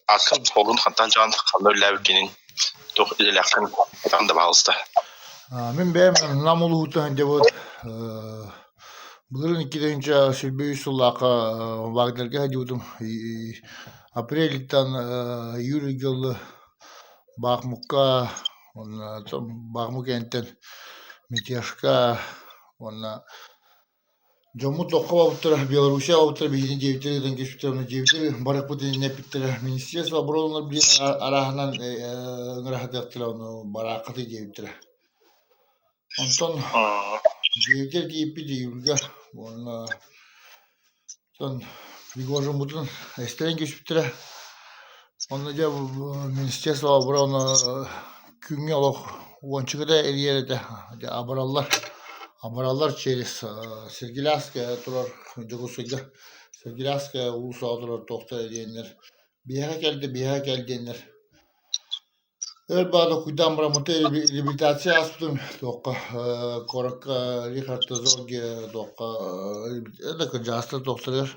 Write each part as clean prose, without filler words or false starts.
Ааккын суолун хантан дьаан ханна үлэлээбиккинин, туох идэлээххин этэн да баҕалыста. Мин бэйэм Нам улууһуттан сылдьабыт. Былырыын 2023 сыллаахха Вагнерга сылдьыбытым. Апрельтан июль ыйга дылы Бахмукка уонна Бахмут кэнниттэн Мятежка уонна Дьоммут тоххо барбыттара, Белоруссия барбыттара, биһигини дьиэбитигэр ыытан кэбиспиттэрэ, онно дьиэбитигэр барыахпыт иннинэ эппиттэрэ, Министерство обороны диэн арааһынан ыҥыра сатыахтара, ону барааххытый диэбиттэрэ. Онтон дьиэбитигэр тиийбиппит июльга уонна оттон Пригожиммытын эстэрэн кэбиспиттэрэ. Онно дьэ Министерство обороны күҥҥэ олох уончуката эрийэр этэ, дьэ абараллар, абараллар через Сергеляская турар Дьокуускайга Сергеляская уулуссаҕа турар туохтар эриэннэр биһиэхэ кэлдэ, биһиэхэ кэл диэннэр өр баҕа куйдаан бараммыта реабилитация ааспытым туохха куоракка Рихардозорге туохха да кырдьаҕастар туохтарыгар.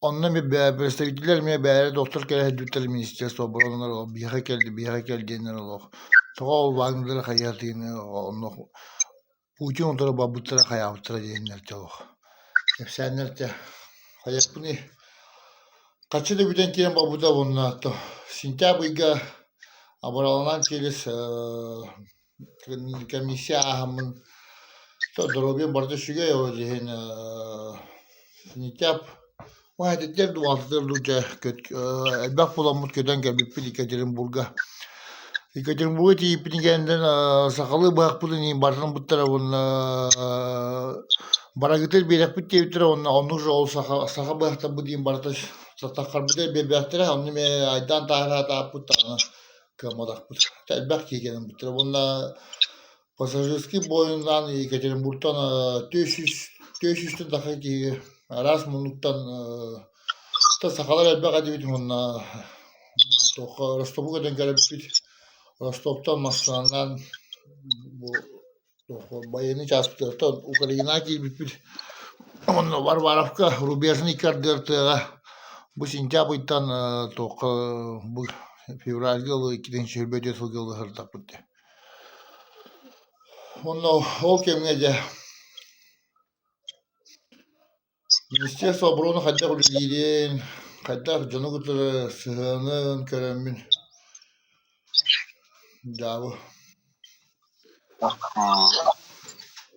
Онно эмиэ представителлэр эмиэ бэйэлэрэ доктор кэлэ сылдьыбыттар министерство обороналар биһиэхэ кэлди биһиэхэ кэл диэннэр олох тоҕо ол Вагнеры хайыатыыны онно Путин утары барбыттара хайаабыттара диэннэр дьэ олох кэпсээннэр дьэ хайыахпыный хаччы да бүтэн киирэн барбыта уонна то сентябрь ыйга абыраланан через комиссия ааһаммын доруобуйам барыта үчүгэй ол иһин сентябрь Уһаатыттар дуу, алтытыгар дуу дьэ элбэх буоламмыт көтөн кэлбиппит Екатеринбурга. Екатеринбурга тиийбиппитин кэнниттэн сахалыы быһахпытын иһин барытын быттара уонна барагытыр биэрэхпит диэбиттэрэ уонна оннук же ол саха саха быһахтарбыт иһин барыта таххарбытыгар биэрбэхтэрэ онно эмиэ айдаан таһараатааппыт даҕаны кыамматахпыт. Элбэх киһи кэлэн бүттэрэ уонна Пассажирский буойуннаан Екатеринбургтан 400 400-тэн тахса киһи араас муннуктан сахалар элбэх этибит уонна туохха Ростову көтөн кэлбиппит. Ростовтан массыынанан бу туохха байыаннай чааспытыттан Украинаҕа киирбиппит. Онно Варваровка рубежный икки тыаҕа бу сентябрь ыйтан туохха бу февральга ылы 2024 сылга ылы сырыттахпыт дии. Уонна ол кэмҥэ дьэ Министерство обороны хайдах үлэлиирин, хайдах дьону кытары сыһыанын көрөммүн дьаабы.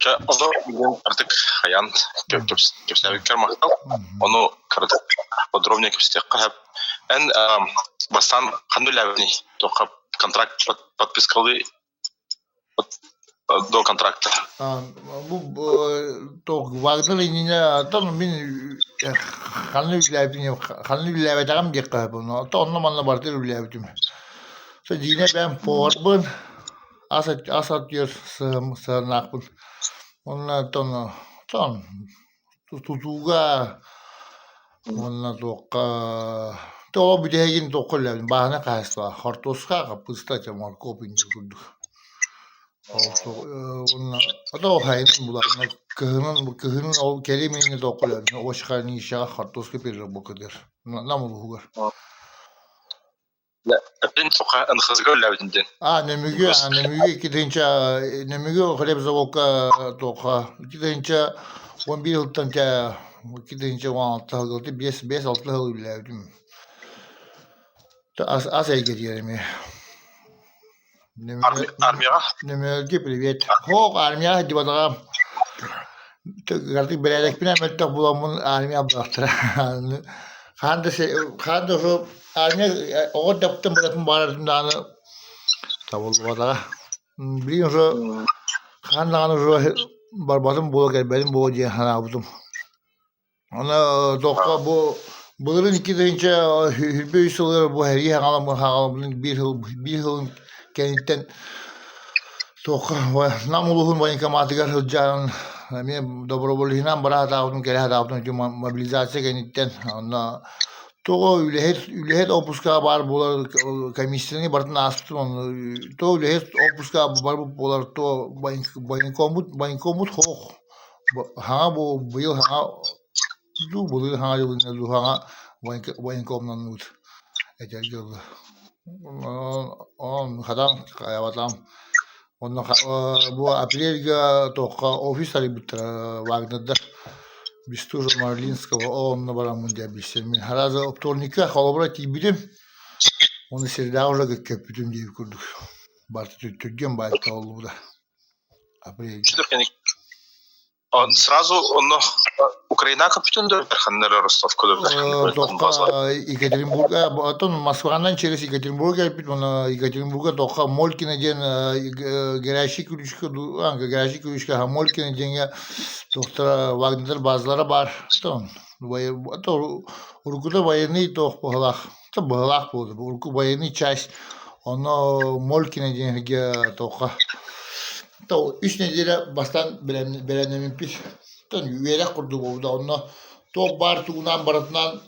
Чэ, ону билигин кыратык хайаан кэпсээбиккэр махтал. Ону кыратык подробнее кэпсэтиэххэ сөп. Эн бастаан ханна үлэлээбитиний? Туохха контракт подпискалыы до контракта? Бу туох Вагнер иннинэ оттон мин ханна үлэлээбитим ханна үлэлээбэтэҕим диэххэ сөп оттон онно-манна барытыгар үлэлээбитим. Дьиҥэ бэйэм поварбын ас ас аттыгар сыһыаннаахпын. Уонна оттон оттон тутууга уонна туохха тоҕо бүтэһигин туохха үлэлээбитим бааһынай хаһаайыстыбаҕа хортуоска, хаппыыста, чэ моркуоп инньэ курдук. Уонна ото хайынын буларына кыһынын кыһынын ол кэлим инньэ туохха үлэлээбитим овощехранилищеҕа хортуоска переработкатыгар Нам улууһугар. Эппин суха НХЗ-га үлэлээбитим диэн. А, Нөмүгү, а, Нөмүгү 2 тыһыынча Нөмүгү хлебзаводка туохха 2 тыһыынча 11 сылтан чэ 2 тыһыынча 16 сылга 5-6 сыл үлэлээбитим. Ас ас эйгэтигэр эмиэ. Армияҕа? Нөмүгү привет. Хоох армияҕа сылдьыбатаҕым. Кыратык бэрээдэкпинэн мөлтөх буоламмын армия бырахтара. Хаан да хаан да армия оҕо даптан баратын баҕарарым даҕаны табыллыбатаҕа. Билигин уже хаан даҕаны уже барбатым буола кэлбэтим буолуо диэн санаабытым. Аны туохха бу былырыын 2023 сылыгар бу сэрии хаҥаламмын хаҥаламмын биир сыл биир сылын кэнниттэн туохха Нам улууһун военкоматыгар сылдьан эмиэ доброволеһынан бара сатаабытым кэлэ сатаабытым ити мобилизация кэнниттэн онно тоҕо үлэһит үлэһит отпускаҕа баар буолар комиссияны барытын ааспытым онно то үлэһит отпускаҕа барбыт буолар то военкоммут военкоммут суох. Хаҥа бу быйыл хаҥа дуу былыр хаҥа дьылына дуу хаҥа Военкомнанныбыт этэргэ дылы. Онон хатан хайабатам. Онно бу апрельга туохха офис арыйбыттара Вагнердар Бестужева-Марлинского онно бараммын дьэ билсэммин. Сразу вторникка холобура тиийбитим. Уонна средаҕа уже көппүтүм диэбит курдук. Барыта түргэн баайта буоллубута. Апрельга. Сразу онно Украина көппүтүн да ханнары Ростовка Тоққа Екатеринбурга, потом Москванан через Екатеринбург кэлбит, уонна Екатеринбурга тоққа Молькино диэн горящий ключка, горящий ключка Молькино диэҥҥэ тохтора Вагнер базалара баар. Уруккута военный туох быһылаах, быһылаах буолду. Урукку военный часть, онно Молькино диэн тоққа Үс нэдиэлэ бастаан бэлэмнэммиппит. Оттон үөрэх курдук буолбута. Онно туох баар тугунаан барытынан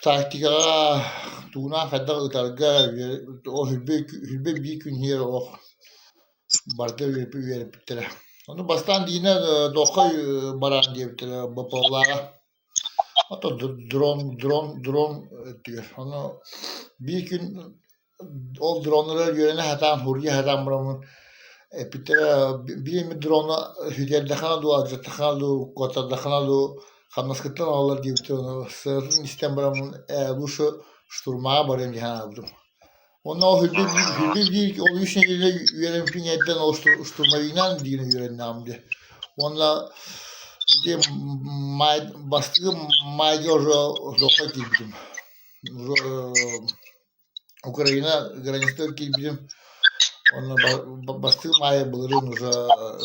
тактикаҕа тугунаан хайдах ытарга ол биир күн иһигэр олох барыта үөрэппиттэрэ. Ону бастаан Дина туохха бараан диэбиттэрэ БПЛА-ҕа. Ото дрон дрон дрон өттүгэр. Ону биир күн ол дроннары үөрэнэ сатаан, суруйа сатаан бараммын эппиттэрэ биир эмит дрону сүтэрдэххинэ дуу, алдьаттаххына дуу, куоттардаххына дуу хамнаскыттан ылаллар диэбиттэр. Ону сыатын истэн бараммын ээ лучше штурмаҕа барыам дии санаабытым. Уонна ол сүүрбэ биир ол үс нэдиэлэ үөрэммиппин кэнниттэн ол штурмовигынан диэн үөрэннэҕим дии. Уонна ити маай бастакы маайга уже туохха киирбитим. Уже Украина границатыгар киирбитим. Уонна бастакы маайы былырыын уже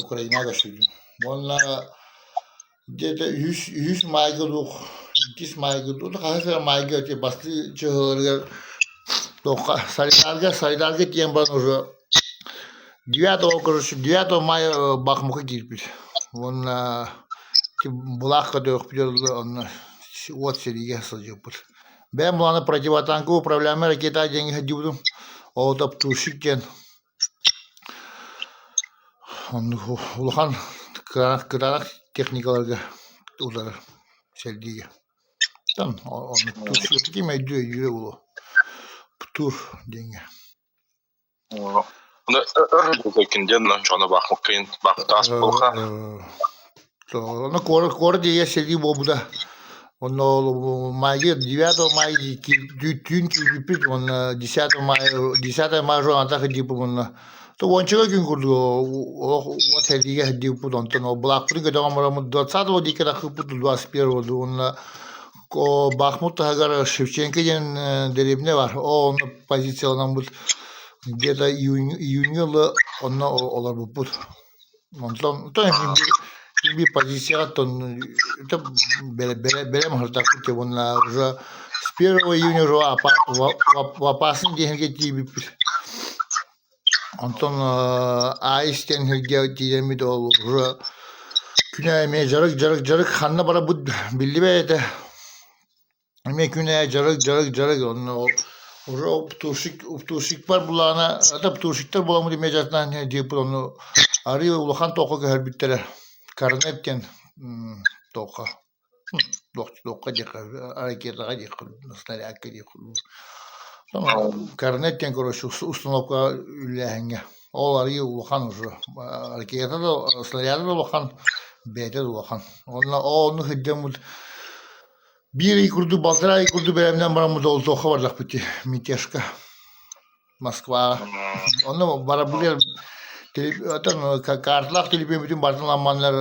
Украинаҕа көстүбүтүм. Уонна где-то үһүс маайга дуу, иккис маайга дуу, хаһыс эрэ маайга ити бастыы чыһыларыгар туохха Сайдарга, Сайдарга тиийэн баран уже 9 короче 9 мая Бахмука киирбит. Уонна былаахха төрөхпүт онно уот сэриигэ сылдьыбыппыт. Бэйэм былааны противотанковый управляемый ракета диэҥҥэ сылдьыбытым. Ол птушик диэн Оннук улахан кытаанах техникаларга утарар сэргиигэ. Там оннук ким өйдүү өйдүүрэ буолуо. Птур диэҥҥэ. Ону куорат иһигэр сэрии буолбута. Онно ол мая 9 мая түүн киирбиппит уонна 10 мая 10 мая атах илдьиппит уонна то уонча күн курдук олох уот сэриигэ сылдьыбыппыт онтон ол былаахпытын көтөҕөн бараммыт 20 диэки тахсыбыппыт 21 уонна Бахмут таһыгар Шевченко диэн дэриэбинэ бар ол онно позицияланаммыт где-то июньҥа ыла онно олорбуппут. Онтон биир позицияҕа бэлэм сырдаппыт уонна уже с первого июня уже в опасный диэһингэ тиийбиппит. Онтон аайыс диэн сиргэ тиийэммит ол уже күнэ эмиэ дьарык дьарык дьарык ханна барарбыт биллибэт этэ. Эмиэ күн ээ дьарык дьарык дьарык онно ол уже птушикпар булаана это птушиктар буоламмыт эмиэ дьарыктаан диэппит ону арыый улахан тоққа көһөрбүттэрэ корнет диэн тоққа туохха диэххэ ракетаҕа диэххэ снарядка диэххэ корнет диэн короче установка үллээһиҥҥэ ол арыый улахан уже ракета да снаряда да улахан бэйэтэ да улахан уонна оннук сылдьаммыт Биир ый курдук, балтараа ый курдук бэлэмнээн бараммыт ол туохха бардахпыт дии, мятежка Москваҕа. Онно барабылыгар оттон карталаах телепиэммитин барытын ламманнар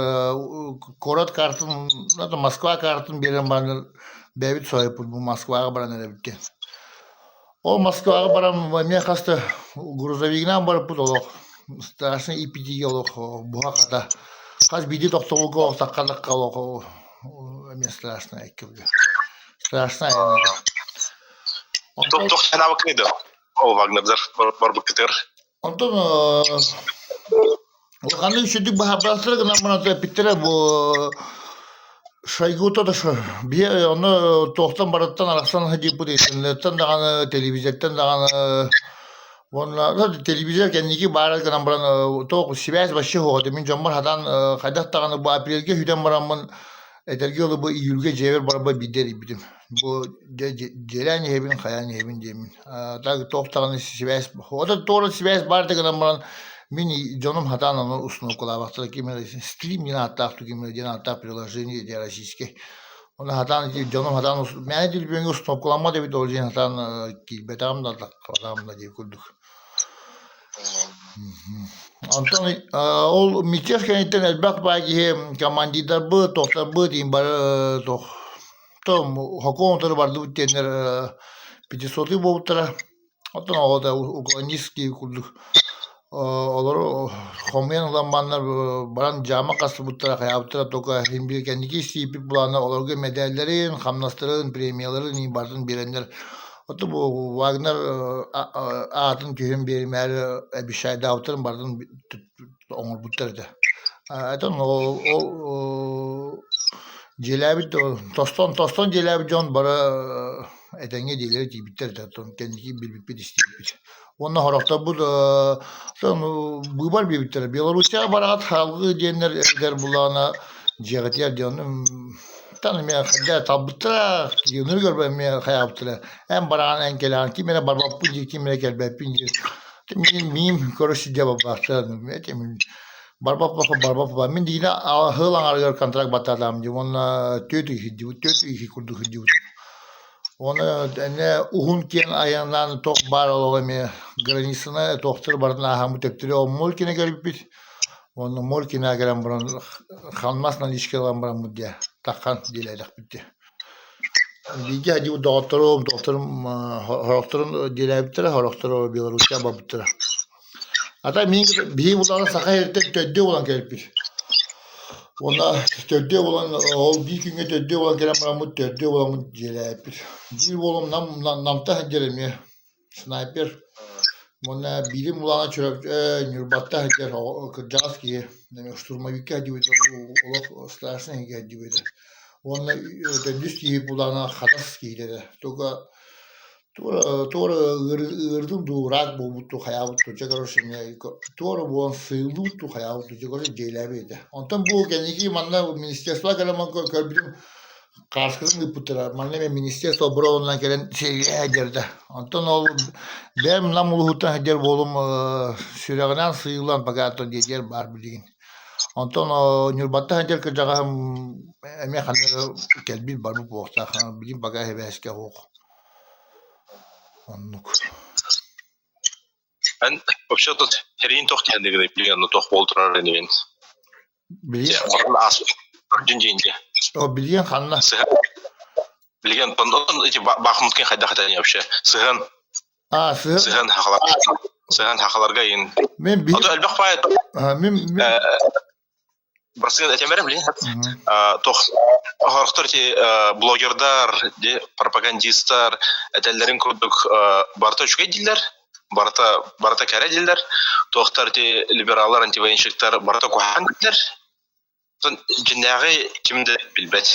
куорат картын, Москва картын биэрэн бараннар бэйэбит соһуйбут бу Москваҕа баран эрэбит диэн. Ол Москваҕа баран эмиэ хас да грузовигынан барыппыт олох страшный ипитигэ олох буһа-хата. Хас биирдии тохтобулга олох тахха-тахха олох эмиэ страшно иккилгэ. Страшно Онтон туох санаабыккыный да ол Вагнердар барбыккытыгар? Онтон улаханнык үчүгдүк баһаарбаастара гынан баран эппиттэрэ бу Шойгута да биһи онно туохтан барыттан арахсан сылдьыппыт интернеттэн даҕаны телевизортан даҕаны уонна телевизор кэнники баара гынан баран туох сибээс вообще суох этэ мин дьоммор сатаан хайдах даҕаны бу апрельгэ сүтэн бараммын этэргэ дылы бу июльгэ дьиэбэр барарбар биирдэ эрийбитим. Бу дьиэлээн иһэбин, хайаан иһэбин диэммин. Так туох даҕаны сибээс, отой туора сибээс баар да гынан баран, мин дьонум сатаан ону установкалаабаттара ким эрэ стрим диэн ааттаах ким эрэ диэн ааттаах приложение диэн российскай. Ону сатаан дьонум сатаан мээнэ телефоҥҥа установкаламмат эбит ол диэн сатаан киирбэтэҕим да таххабатаҕым да диир курдук. Онтон ол мятеж кэнниттэн элбэх баай киһи командирдарбыт, тохторбут иин бары туох хокуон утары бардыбыт диэннэр пятисотый буолбуттара. Оттон оҕото уклонистский курдук олору хомуйан ылан бараннар баран дьаама хастыбыттара, хайаабыттара только син биир кэнники сииппит былаана олорго мэдээллэрин, хамнастарын, премияларын иин барытын биэрэннэр Оттон бу Вагнер аатын түһэн биэримээри обещайдаабыттарын барытын оҥорбуттар этэ. Этон ол ол дьиэлээбит тостон тостон дьиэлээбит дьон бары этэҥҥэ дьиэлэрэ тиийбиттэр этэ. Оттон кэнники билбиппит истибиппит. Уонна сорохторбут быыбар биэрбиттэрэ. Белоруссияҕа бараҕыт салгыы диэннэр эдэр булаана дьиэҕитигэр дьон тан эмиэ хайдах талбыттара, дьиэни көрбө эмиэ хайаабыттара. Эн бараҕын, эн кэлэҕин, ким эрэ барбаппын дии, ким эрэ кэлбэппин дии. Мин миим көрө сылдьа барбахтар. Барбаппа барбаппа. Мин диинэ аһыл аҥарыгар контракт баттаатаҕым дии. Уонна түөрт ый сылдьыбыт, түөрт ый курдук сылдьыбыт. Уонна эмиэ уһун киэҥ айаннаан туох баар олоҕо эмиэ границаны туохтары барытын ааһаммыт төптөрү Молькино кэлбиппит. Уонна Молькино кэлэн баран хамнас наличка ылан бараммыт диэ таххан диэлээтэхпит диэ. Бииргэ сылдьыбыт доҕотторум, доҕотторум сорохторун диэлээбиттэрэ, сорохторо Белоруссия барбыттара. Ата мин биһиги булаҕын саха сириттэн төрдүө буолан кэлбит. Уонна төрдүө буолан ол биир күҥҥэ төрдүө буолан кэлэн бараммыт төрдүө буоламмыт дьиэлээбиппит. Биир уолум Нам Намта сылдьар эмиэ снайпер. Уонна биирим улаана Чурапчы Ньурбатта сылдьар кырдьаҕас киһи штурмовикка сылдьыбыта олох страшный иһигэ сылдьыбыта. Уонна төрдүс киһи булаана Хатас киһитэ Только Туора ыарыытын дуу, рак буолбут дуу, хайаабыт дуу, дьэ короче туора буолан сыыллыбыт дуу, хайаабыт дуу, дьэ короче дьиэлээбит этэ. Онтон бу кэнники манна министерство кэлэн көрбүтүм кааскатын ыыппыттара. Манна эмиэ министерство оборонунан кэлэн сэрии дьэрдэ. Онтон ол бэйэм Нам улууһуттан сылдьар буолум сүрэҕинэн сыыллан пока диэтигэр баар билигин. Онтон Ньурбаттан сылдьар кырдьаҕаһым эмиэ ханна эрэ кэлбит барбыт буолуохтаах. Билигин пока сибээскэ суох. Оннук. Эн вообще тут эриин туох диэн билигин онно туох буол турар инибин? Билигин ааспыт көрдүн диэн дии. О, билигин ханна? Сыһан. Билигин эти Бахмутка хайдах этэ вообще? Сыһан. А, сыһан. Сыһан хахалар. Сыһан хахаларга ин. Мен би. Ото элбэх баай. Мен Бырсыгын этэмэрэ билин туох Хорохтор ити блогердар, пропагандистар этэллэрин курдук барыта үчүгэй дииллэр, барыта барыта кэрэ дииллэр. Туохтар ити либераллар, антивоенщиктар барыта куһаҕан дииллэр. Дьиннээҕи ким да билбэт.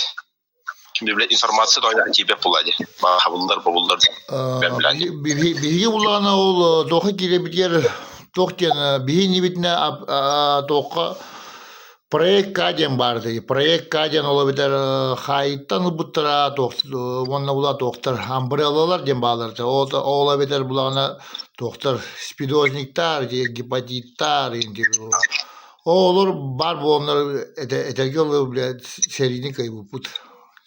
Ким да билбэт информация тоҕо тиийбэт буолла дии. Хабыллар, бобуллар. Биһиги булаана ол туохха киирэбитигэр туох диэн биһи иннибитинэ туохха Проект К диэн баар дии. Проект К диэн ол эбэтэр хаайыттан ылбыттара туох уонна була туохтар амбреллалар диэн бааллар ол ол эбэтэр булаҕына туохтар спидозниктар гепатиттар олор баар буоланнар этэргэ дылы блядь сэриини кыайбыппыт.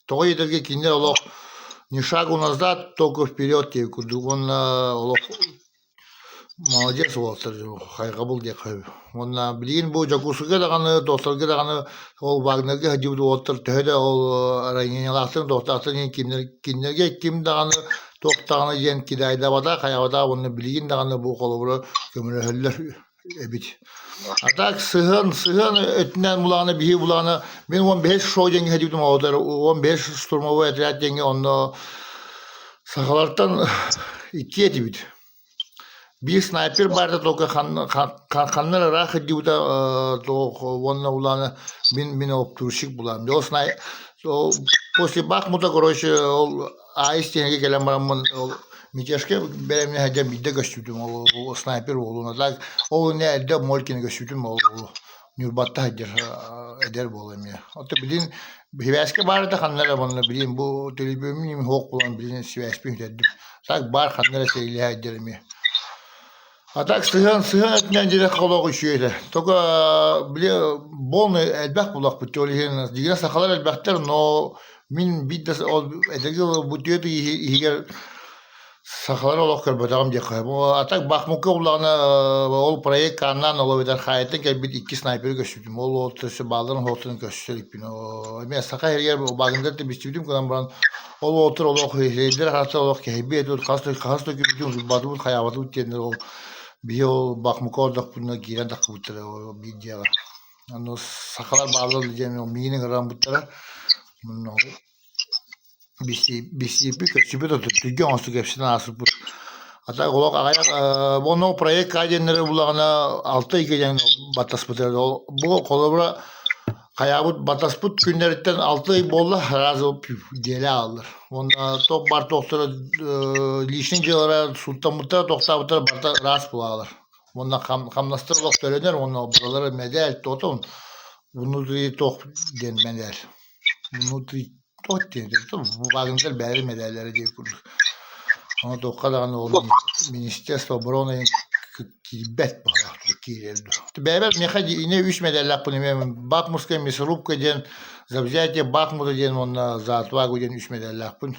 Тоҕо диэтэргэ кинилэр олох ни шагу назад, только вперед диэбит курдук уонна олох Молодец уолаттар хайҕабыл диэххэ сөп. Уонна билигин бу Дьокуускайга даҕаны, Тохторго даҕаны ол Вагнерга сылдьыбыт уолаттар төһө да ол ранениелаахтарын, туохтаахтарын иһин кинилэр, кинилэргэ ким даҕаны туох даҕаны диэн кидаайдаабатах, хайаабатах уонна билигин даҕаны бу холобура көмөлөһөллөр эбит. А так сыһыан, сыһыан өттүнэн булаҕына биһи булаҕына мин 15 шоу диэҥҥэ сылдьыбытым оҕолор 15 штурмовой отряд диэҥҥэ онно сахалартан икки этибит. Биир снайпер баарда только ханна ыраах сылдьыбыта уонна улаана мин мин оптурщик булаам. Ол снай после Бахмута короче ол аайыс тиһэгэ кэлэн бараммын ол Митяшка бэлэмнэ сылдьан биирдэ көстүбүтүм ол снайпер уолун. Так ол иннэ эрдэ Молькины көстүбүтүм ол. Ньурбатта сылдьар эдэр буола эмиэ. Оттон билигин сибээскэ баар да ханна эрэ буолла билигин бу төлөпүөммүн суох буолан билигин сибээспин сүтэрдим. Так баар ханна эрэ сэриилэһэ сылдьар эмиэ. А так сыһыан сыһыан өттүнэн дьиэххэ олох үчүгэй этэ. Только били полный элбэх булахпыт ол иһин дьиҥэ сахалар элбэхтэр, но мин биир да ол эдэргэ бу түөрт ый иһигэр сахалар олох көрбөтөҕүм диэххэ. А так Бахмукка буллаҕына ол проект хааннаан ол эбэтэр хаайыттан кэлбит икки снайперы көрсүбүтүм. Ол ол өссө баалларын оһохторун көрсө иликпин. Эмиэ саха иһигэр Вагнер билсибитим гынан баран ол уолаттар олох иһирдэр харахтар олох кэһэйбит этибит хас да хас да күммүтүн утуйбатыбыт хайаабатыбыт диэннэр ол биһи ол Бахмукка олордохпутуна киирэн таххыбыттара ол биир дьиэҕэ. Ону сахалар бааллар диэн миигин ыҥыраммыттара. Билсибиппит, көрсүбүт түргэн оҥостук кэпсэтэн ааспыппыт. А так олох аҕыйах онно проект диэннэри буллаҕына алта ыйга диэн баттаспыттар. Ол бу холобура хайаабыт баттаспыт күннэриттэн алта ый буолла сразу дьиэлэ ааллар. Уонна туох баар туохтара личный дьыалара сууттаммыттара тохтообуттара барыта ыраас буолалар. Уонна хамнастар олох төлөнөр уонна барылара мэдээл тотон внутри туох диэн мэдээл. Внутри туох диэн Вагнер бэйэлэрин мэдээллэрэ диир курдук. Ону туохха даҕаны ол Министерство обороны киирбэт быһыылаах киирэр дуо. Бэйэбэр миэхэ ини үс мэдээллээхпин эмиэ Бахмутская мясорубка диэн за взятие Бахмута диэн уонна за отвагу диэн үс мэдээллээхпин.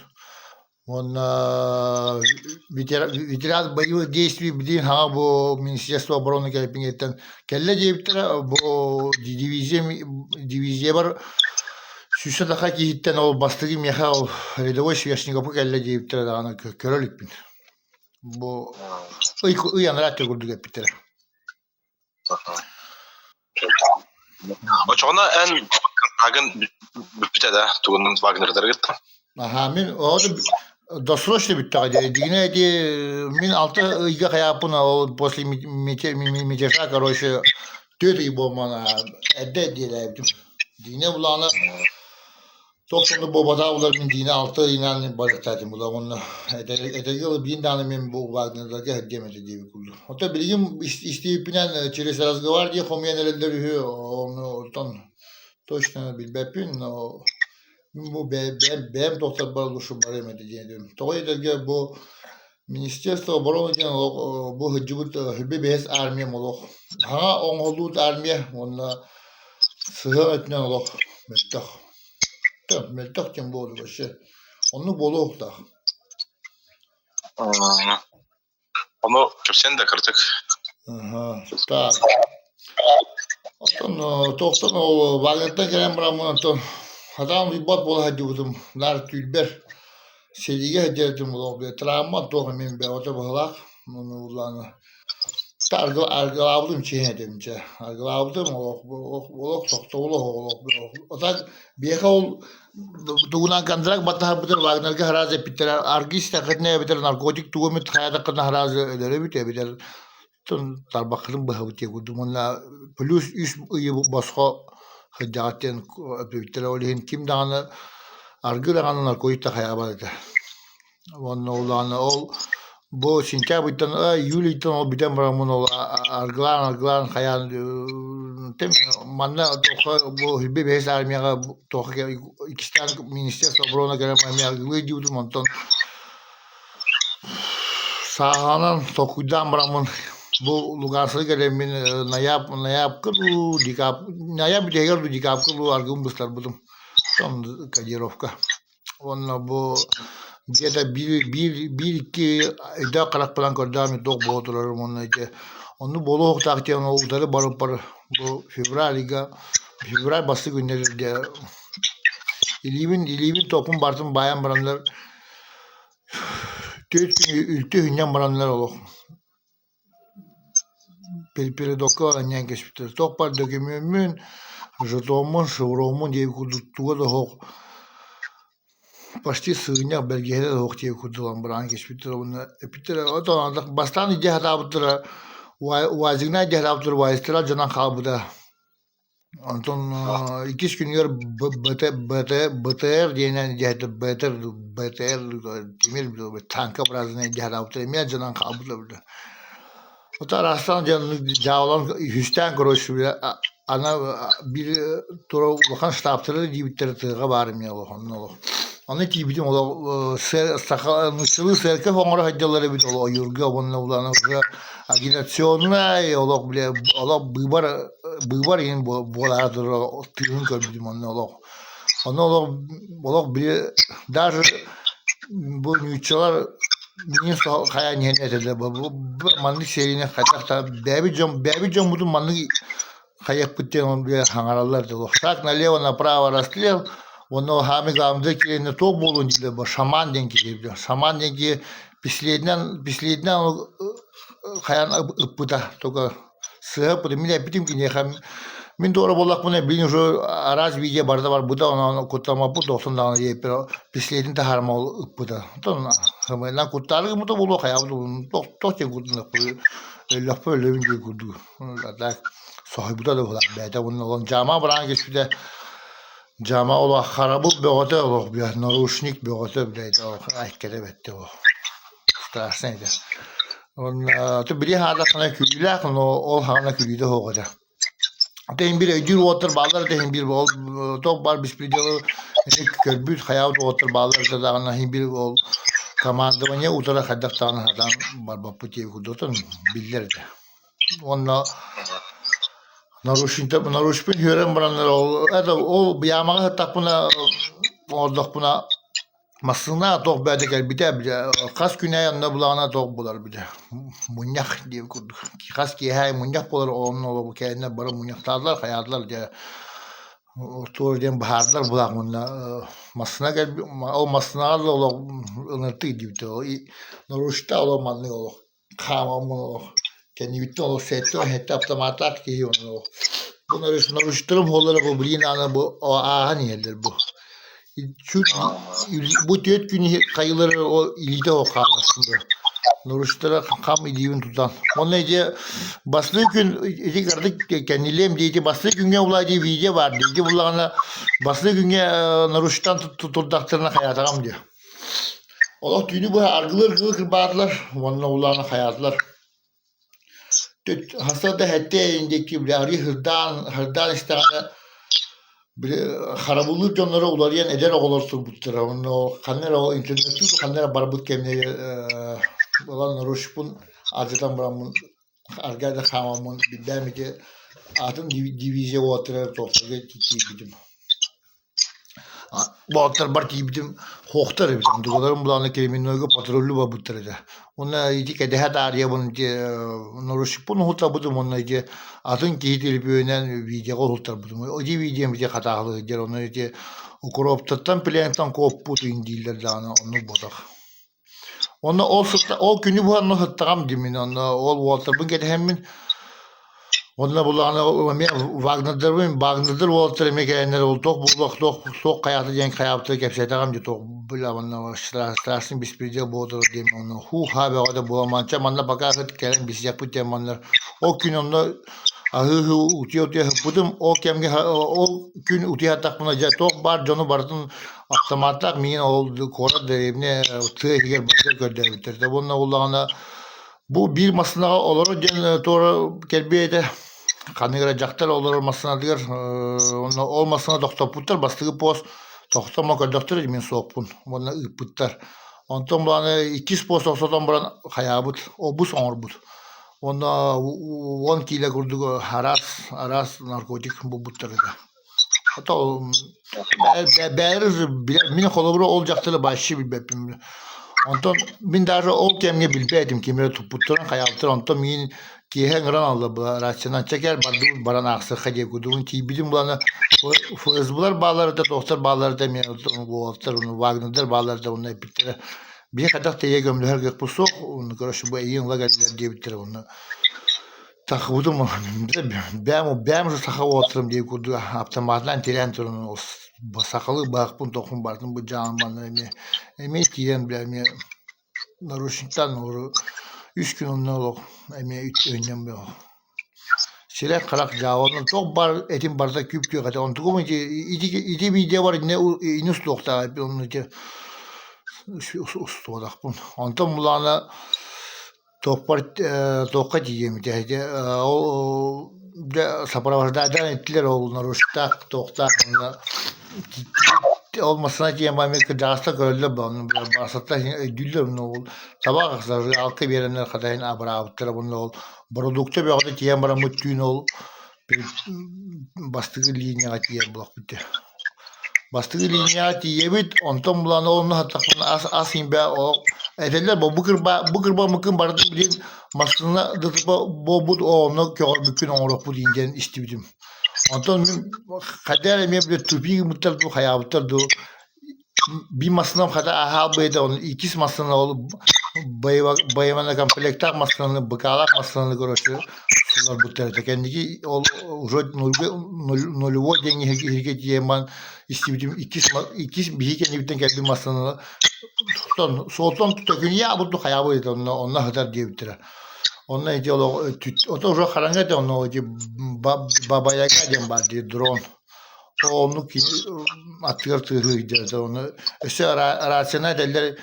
Уонна ветеран боевых действий билигин хаҥа бу Министерство обороны кэлбиҥиттэн кэллэ диэбиттэрэ бу дивизия дивизиябар сүүсэ таха киһиттэн ол бастакы миэхэ ол рядовой Свешниковка кэллэ диэбиттэрэ даҕаны көрө иликпин. Бу ый ый анараа өттө курдук эппиттэрэ. Очоҕуна эн контрагын бүппүтэ да тугунан Вагнердаргыттан? Аха, мин оҕо досрочно бүттэҕэ дии. Дьиҥинэ ити мин алта ыйга хайааппын ол после мятежа короче түөрт ый буолман эрдэ диэлээбитим. Дьиҥинэ булаана Туох сонно буолбатаҕа булар мин Дина алта ыйынан барыахтаатым була уонна этэргэ дылы биир даҕаны мин бу Вагнердарга сылдьыам этэ диэбит курдук. Оттон билигин истибиппинэн через разговор дии хомуйан эрэллэр үһү, ону оттон точно билбэппин, но мин бу бэйэм бэйэм тохторбор лучше барыам этэ диэн этим. Тоҕо диэтэргэ бу Министерство обороны диэн олох бу сылдьыбыт сүүрбэ бэһис армиям олох хаҥа оҥоһуллубут армия уонна сыһыан өттүнэн олох мөлтөх. Мөлтөх диэн буолуо вообще. Оннук буолуохтаах. Ону кэпсээн да кырдьык. Так. Оттон туохтан ол Вагнертан кэлэн бараммын оттон хатаан уйбат буола сылдьыбытым. Наар түүрбэр сэриигэ сылдьар этим олох травма туох эмиэ бөҕөтө быһыылаах. Ону улаана аргылаабытым чиҥ этим чэ. Аргылаабытым олох олох тохтобула олох Отак биэхэ ол тугунан контракт баттаһарбытын Вагнерга сразу эппиттэрэ аргы истэххитинэ эбэтэр наркотик тугу эмит хайаатаххытына сразу өлөрөбүт эбэтэр тарбаххытын быһабыт диэн курдук уонна плюс үс ыйы босхо сылдьаҕыт диэн эппиттэрэ ол иһин ким даҕаны аргы даҕаны наркотик да хайаабат этэ Уонна улаана ол бу сентябрьтан июль ыйтан ол бүтэн бараммын ол аргылаан аргылаан хайаан манна туохха бу сүүрбэ бэһис армияҕа туохха иккистээн министерство обороны кэлэн эмиэ аргылыы диэбитим онтон сааһынан толкуйдаан бараммын бу Луганскай кэлэммин нояб ноябка дуу декаб ноябрь бүтэһигэр дуу декабка дуу аргыбын быстарбытым кодировка Уонна бу где-то биир биир биир икки өйдөөх харахпынан көрдөөн туох буола турарым уонна ити оннук буолуохтаах диэн ол утары барыппар бу февраль ыйга февраль бастакы күннэргэ илиибин илиибин топпун барытын баайан бараннар түөрт күн үлтү үһүнньэн бараннар олох Передокка анньан кэспиттэр. Туох баар дөкүмүөммүн, жетоммун, шевроммун диэбит курдук туга да суох почти сыынньах бэргэһэтэ да суох диэбит курдук ылан баран кэспиттэр уонна эппиттэрэ отон бастаан илдьэ сатаабыттара УАЗигынан илдьэ сатаабыттара УАЗтара алдьанан хаалбыта. Онтон иккис күнүгэр БТР диэнэн дьиһэтэ БТР БТР тимир танка образный дьаһараабыттар эмиэ дьонон хаалбыт эбит. Ото араастаан дьон дьаалан үһүстээн короче. Аны биир тура улахан штабтары диэбиттэрэ тыаҕа баар эмиэ олох онно олох. Аны тиийбитим олох саха нууччалыы церковь оҥоро сылдьаллар эбит ол ойуурга уонна улахан агитационнай олох бile олох быыбар быыбар иһин буолаары турар тыынын көрбүтүм онно олох. Онно олох олох били даже бу нууччалар миигин хайаан иһэн этэллэр бу маннык серияны хайдах да бэйэбит дьон бэйэбит дьоммутун маннык хайыахпыт диэн ол били хаҥараллар да шаг налево направо расстрел уонна хаамый главный киһини туох буолуон дииллэр бу шаман диэн киһи шаман диэн киһи пистолетинэн пистолетинэн хайаан ыппыта только Сыыһа мин эппитим киниэхэ мин туора буоллахпына билин уже араас видео барыта барбыта онон куттаммаппыт дохсун даҕаны диэппэр пистолетин таһаарма ол ыппыта. Оттон сымыйанан куттаары гыммыта буолуо хайаабыт туох диэн куттаннахпый өллөхпө өлөбүн диэн курдук. А так соһуйбута да быһылаах бэйэтэ уонна ол дьаама бараан кэспитэ дьаама олох харабыл бөҕөтө олох наручник бөҕөтө блядь олох айкката бэттэ ол страшно этэ. Уонна били хааллаххына күлүүлээх, но ол хаҕана күлүүтэ суох этэ. Атын биир өйдүүр уолаттар бааллар этэ иһин биир ол туох баар беспределы көрбүт хайаабыт уолаттар бааллар этэ даҕаны иһин биир ол командование утара хайдах даҕаны сатаан барбаппыт диэбит курдук биллэр этэ. Уонна нарушпын үөрэн бараннар ол это ол ямаҕа сыттахпына оҥордохпуна Массыына туох бэйэтэ кэлбитэ бile хас күн аайы онно булаҕына туох булар бile мунньах диэн курдук хас киэһэ аайы мунньах буолар онно олорбут кэлэннэр бары мунньахтаатылар хайаатылар дьэ туох диэн быһаардылар булаах уонна массыына кэлбит ол массыынаҕа да олох ыныртык диэбитэ нарушта олох маннык олох хаамаммын олох кэннибиттэн олох сэттэ автоматтаах киһи онно бу нарушителым буоллар бу блин аны бу ааһан иһэллэр бу бу түөрт күн хайылары ол илиитэ ол хааласын бу нарушителя хам илиибин тутан онно ити бастыы күн ити кырдык кэннилиэм диэти бастыы күҥҥэ улаа дии видео баар дии буллаҕына бастыы күҥҥэ нарушитель турдахтарына хайаатаҕам диэ Олох түүнү быһа аргылыы-аргылыы кырбаатылар уонна улаана хайаатылар. Хасыа да сэттэ эйин диэки били арыый сырдаан, сырдаан истэҕинэ били харабыллыыр дьонноро уларыйан эдэр оҕолор турбуттара. Онно ханна эрэ ол интернеттүү ханна эрэ барбыт кэмнэригэр ылан нарушпун алдьатан бараммын арга да хаамаммын билдэм ити атын дивизия уолаттара туохтарга тиийбитим. Боотторбор тиийбитим хуохтар эбит, онтукаларым былаана Кременнойга патруллуу барбыттар этэ. Уонна ити кэтэһэ таарыйабын ити наручникпын уһултарбытым уонна ити атын киһи төлөпүөнүнэн видеоҕа уһултарбытым. Ити видеом ити хатааһылыы сылдьар, онно ити укроптартан пленкаттан куоппут иһин дииллэр даҕаны оннук буолбатах. Онно ол сытта ол күнү быһа онно сыттаҕым дии мин онно ол уолаттарбын кэтэһэммин онно буллаҕына эмиэ Вагнердарбын Вагнердар уолаттар эмиэ кэлэннэр ол туох буолуох туох туох хайаата диэн хайаабыттары кэпсээтэҕим дии туох бля онно страшный беспредел буолар диэн онно һуу-һаа бөҕөтө буолан манча манна пока кэлэн билсиэхпит диэн манна ол күн онно аһыы-аһыы утуйа-утуйа сыппытым ол кэмҥэ ол күн утуйа сыттахпына дьэ туох баар дьону барытын Автоматтаах миигин ол куорат дэриэбинэ тыа иһигэр барыта көрдөөбүттэр. Дьэ уонна буоллаҕына бу биир массыынаҕа олорор диэн туора кэлбиэ этэ. Ханнык эрэ дьахтар олорор массыынатыгар уонна ол массыына тохтоппуттар бастакы пост тохтомо көрдөхтөр мин суохпун уонна ыыппыттар. Онтон булааны иккис пост тохтотон баран хайаабыт обус оҥорбут. Уонна 10 киилэ курдук араас араас наркотик булбуттар этэ. Бэйэлэр мин холобура ол дьахтары вообще билбэппин. Онтон мин даже ол кэмҥэ билбэт этим ким эрэ туппуттарын хайаабыттарын онтон миигин киэһэ ыҥыран алла рациянан чэ кэл бардыбыт баран аахсыахха диэн курдугун тиийбитим булана ФСБлар бааллар этэ туохтар бааллар этэ эмиэ уолаттар Вагнердар бааллар этэ онно эппиттэрэ биһи хайдах тэйэ көмөлөһөр кыахпыт суох короче бу эйиин ыла кэллилэр диэбиттэрэ онно Тахыбытым бэйэм бэйэм уже саха уолаттарым диэн курдук аптамаатынан тирээн туран сахалыы баахпын тохпун барытын былдьаан манна эмиэ эмиэ киирэн бля эмиэ наручниктаан үс күн онно олох эмиэ өйүнньэм бөҕө сирэй харах дьаабанан туох баар этим барыта күп-күөх этэ онтугум ити ити ити видеобар иннэ иннэ устуохтаах онно ити устуотахпын онтон булаана Туохпар туохха тиийиэм ити ол Дьэ сопровождайдаан иттилэр ол наручтаах туохтаах онно ол массыына тиийэн баран эмиэ кырдьаҕастар көрөллөр баҕаны барахсаттар өйдүүллэр онно ол табах зажигалка биэрэннэр хата иһин абыраабыттара уонна ол бородуукта бөҕөтө тиийэн бараммыт түүн ол бастакы линияҕа тиийэр буоллахпыт дии. Бастакы линияҕа тиийэбит, онтон булан онно саттахпына ас ас иҥбэ ол этэллэр бу бу кырба бу кырбаммыккын барытын билин массыына ДТП буолбут онно көҕөрбүккүн оҥоруохпут иин диэн истибитим. Онтон мин хайдах эрэ эмиэ били тупик гыммыттар дуу, хайаабыттар дуу Биир массыынам хата аһаалбыйда, ону иккис массыына ол боевонокомплектаах массыынаны, быкаалаах массыынаны короче суларбыттар этэ. Кэнники ол уже нулевой диэн иһиргэ тиийэн баран истибитим иккис иккис биһиги кэннибиттэн кэлбит массыынаны суолтан төкүнүйэ бурдук хайаабыт этэ онно онно сытар диэбиттэрэ. Онно ити олох ото уже хараҥа этэ онно ити бабаяга диэн баар дии дрон. Оннук кини аттыгар тыаһыы ыйдыа ону өссө рацияны этэллэр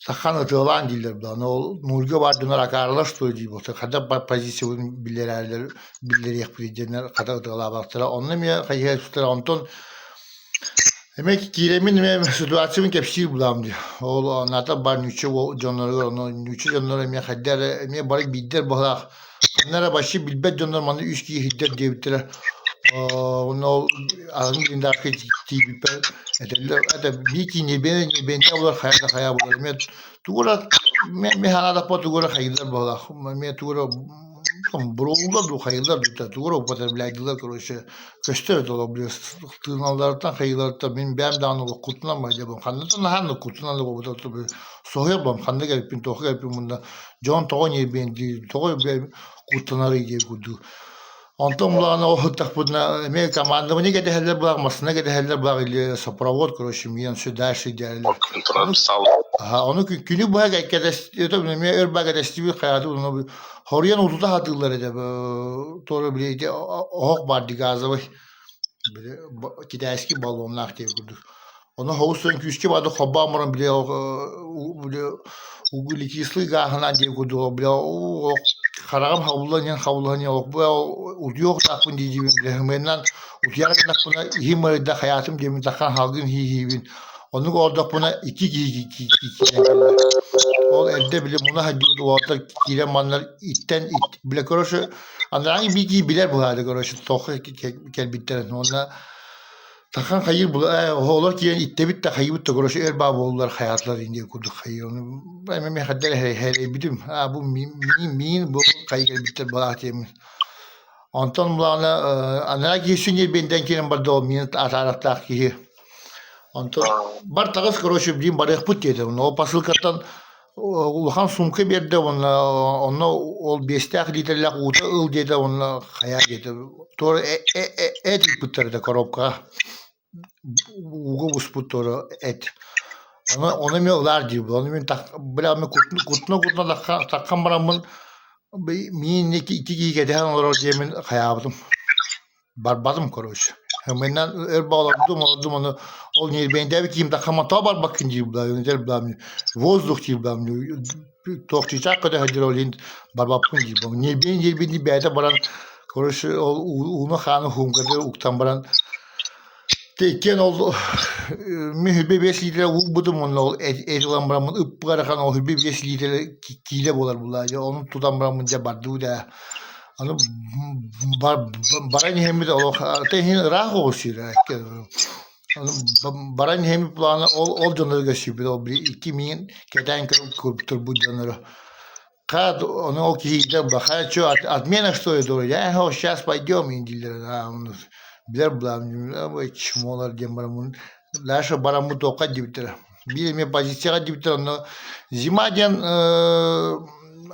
сахан ытыалаан дииллэр да ону ол нульга баар дьоннор акаарылар что ли дии буолта хата позициябын биллэрээллэр биллэриэхпит диэннэр хата ытыалаабаттара онно эмиэ хайыһа онтон эмиэ киирэммин эмиэ ситуациябын кэпсиир булаам дии ол аната бар ньучча дьонноругар ону ньучча дьонноро эмиэ хайда эрэ эмиэ бары биирдэр быһалаах Ханна эрэ вообще билбэт дьоннор маны үс киһи иһирдэр диэбиттэрэ. Онно ол атын блиндажка тиийбиппэр этэллэр это биир киһи ньирбиэнэ ньирбиэнтэ буолар хайа да хайа буолар эмиэ тугу эрэ мин санаатахпына тугу эрэ хайыыллар быһыылаах эмиэ тугу эрэ буруолуулар дуу хайыыллар дуу тугу эрэ употребляйдыылар короче көстөр этэ олох блин тыыналларыттан хайыыларыттан мин бэйэм даҕаны олоххутунан майдабын ханна да наһаа куттанан да буолбатах соһуйар буолам ханна кэлбиппин туохха кэлбиппин мунна Дьон тоҕо ньирбиэнтиир, тоҕо куттанарый диир курдук. Онтон булаҕына ол сыттахпытына эмиэ командование кэтэһэллэр булаах, массыына кэтэһэллэр булаах или сопровод, короче, миэн все дальше диэллэр. Ону күнү быһа эмиэ өр баа кэтэстибит хайааты хоруйан утута сатыыллар этэ туора били оһох баар дии газовый били китайский баллоннаах диэн курдук. Ону хоҕус күүскэ барды холбоон баран били били углекислый гааһынан диэн курдук били хараҕым хабыллан иһэн хабыллан иһэн утуйуохтаахпын дии-диибин били ымыаннан утуйар гыннахпына иһим ыарыйда хайаатым диэммин таххан салгын иһиибин оннук олордохпуна икки киһи киирэн кэллэ. Ол эрдэ били муна сылдьыбыт уолаттар киирэн маннар иттэн били короче анарааҥҥы биир киһи билэр быһаады короче туохха кэлбиттэрин уонна Тахан хайыыр була ээ оһолор киирэн иттэбит да хайыыбыт да короче өр баа буоллулар хайаатылар диэн курдук хайыыр ону эмэ хайдах эрэйбитим аа бу миин миин бу хайы кэлбиттэр балаах диэммин онтон булаҕына анараа киһи сүнньүрбиэнтэн киирэн барда ол миин атаарахтаах киһи онтон бар таҕыс короче билигин барыахпыт диэтэ ол посылкаттан улахан сумка биэрдэ уонна онно ол биэстээх лиитэрэлээх уута ыл диэтэ уонна хайаа диэтэ туора эт ыыппыттар этэ коробкаҕа ууга буспут туора эт ону ону эмиэ ылаар диибин ону мин бля кутуна кутуна таххан бараммын миин икки киһи кэтэһэн олорор диэммин хайаабытым Барбатым короче. Мыннан өр баҕалардым, олордум ону ол ньирбиэндээбит киһим таххама тоҕо барбаккын диир буолла, буолла воздух диир буолла, туох чыычаах көтө сылдьар ол иһин барбаппын диир буолла. Ньирбиэн ньирбиэн бэйэтэ баран короче ол ууну хааны хуумкатыгар уктан баран иккиэн ол мин хүлбэ биэс литрэ уурбутум уонна ол эт ылан бараммын ыппыарахан ол хүлбэ биэс литрэ киилэ буолар буолла ону тутан бараммын дьэ бардыбыт ээ Аны баран иһэммит олох ата иһин ыраах оҕус сирэ. Аны баран иһэммит плана ол ол дьоннорго сүүрбүт ол били икки миин кэтээн көрүп турбут дьонноро. Хат ону ол киһиитэ баха чё отмена что ли дуо я сейчас пойдем дииллэр билэр булаам чмолар диэн бараммын дальше бараммыт туохха диэбиттэрэ биир эмиэ позицияҕа диэбиттэр онно зима диэн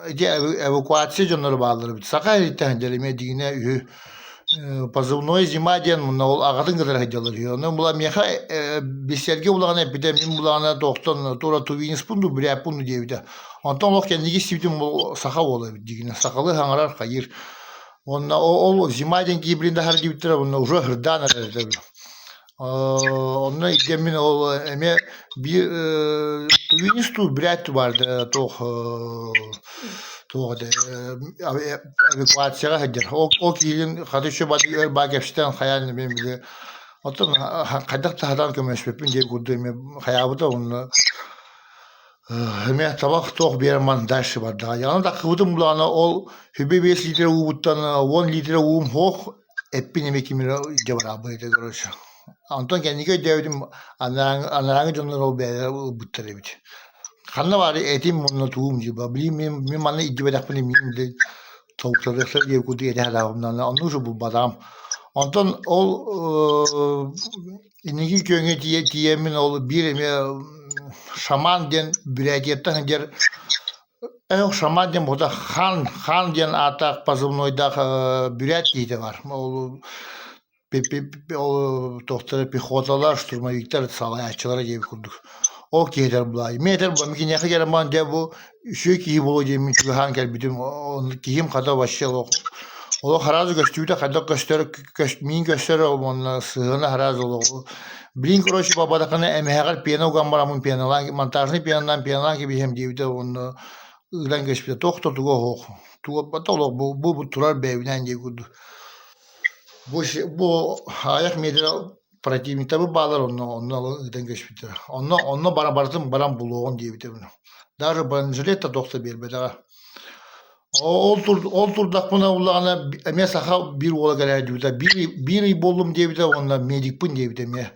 ити эвакуация дьонноро бааллар эбит саха иһиттэн сылдьар эмиэ дьиҥинэ үһү позывной зима диэн мунна ол аҕатын кытары сылдьаллар үһү онон була миэхэ билсэргэ булаҕына эппитэ мин булаҕына туохтан туора тувинецпун дуу буряппын дуу диэбитэ онтон олох кэнники истибитим саха уола эбит дьиҥинэ сахалыы саҥарар хайыыр уонна ол зима диэн киһи билин даһар диэбиттэрэ уонна уже ырдаан эрэр этэ Онно илдьэммин ол эмиэ биир тувинец дуу, бүрээт дуу баар туох Туох этэ эвакуацияҕа сылдьар. Ол ол киһигин хата еще өр баа кэпсэтэн хайаан эмиэ били оттон хайдах да сатаан көмөлөспөппүн диэн курдук эмиэ хайаабыта уонна эмиэ табах туох биэрэн баран дальше бардаҕа. Яны таххыбытым булаҕына ол 25 литр уубуттан 10 литр уум суох эппин эмиэ ким эрэ илдьэ бараабыт этэ короче. Онтон кэнники өйдөөбүтүм анарааҥы анарааҥы дьоннор ол бэйэлэрэ ылбыттар эбит. Ханна баарый этим уонна туум дьиба билигин мин мин манна илдьибэтэхпинэ миигин били толуктарыахтара диэбит курдук этэ сатаабытым оннук уже булбатаҕым. Онтон ол инники күөҥҥэ тиийэ тиийэммин ол биир эмиэ шаман диэн Бүрээтийэттэн сылдьар шаман диэн буолта хан хан диэн ааттаах позывнойдаах бүрээт киһитэ баар. Ол туохтара пехоталар, штурмовиктар салайааччылара диэбит курдук. Ол киһитэр былаай. Мин этэр буолам киниэхэ кэлэн баран дьэ бу үчүгэй киһи буолуо диэммин чугаһаан кэлбитим. Киһим хата вообще олох олох араас көстүүтэ хайдах көстөр миин көстөр уонна сыһыана араас олоҕу. Блин, короче, бабадахына эмэһэҕэр пена уган бараммын пеналаан монтажный пеналаан пеналаан кэбиһэм диэбитэ уонна ыытан кэбиспитэ. Туох да туга оһох. Туга олох бу бу турар бэйэбинээн диэ курдук. Бу бу аҕыйах миэтэрэ противниктарбыт бааллар онно онно ыытан кэбиспиттэрэ. Онно онно баран барытын баран булуоҕун диэбитэ Даже бронежилет да туох да биэрбэтэҕэ. Ол тур ол турдахпына улаҕана эмиэ саха биир уола кэлээдибитэ. Биир биир ый буоллум диэбитэ уонна медикпин диэбитэ эмиэ.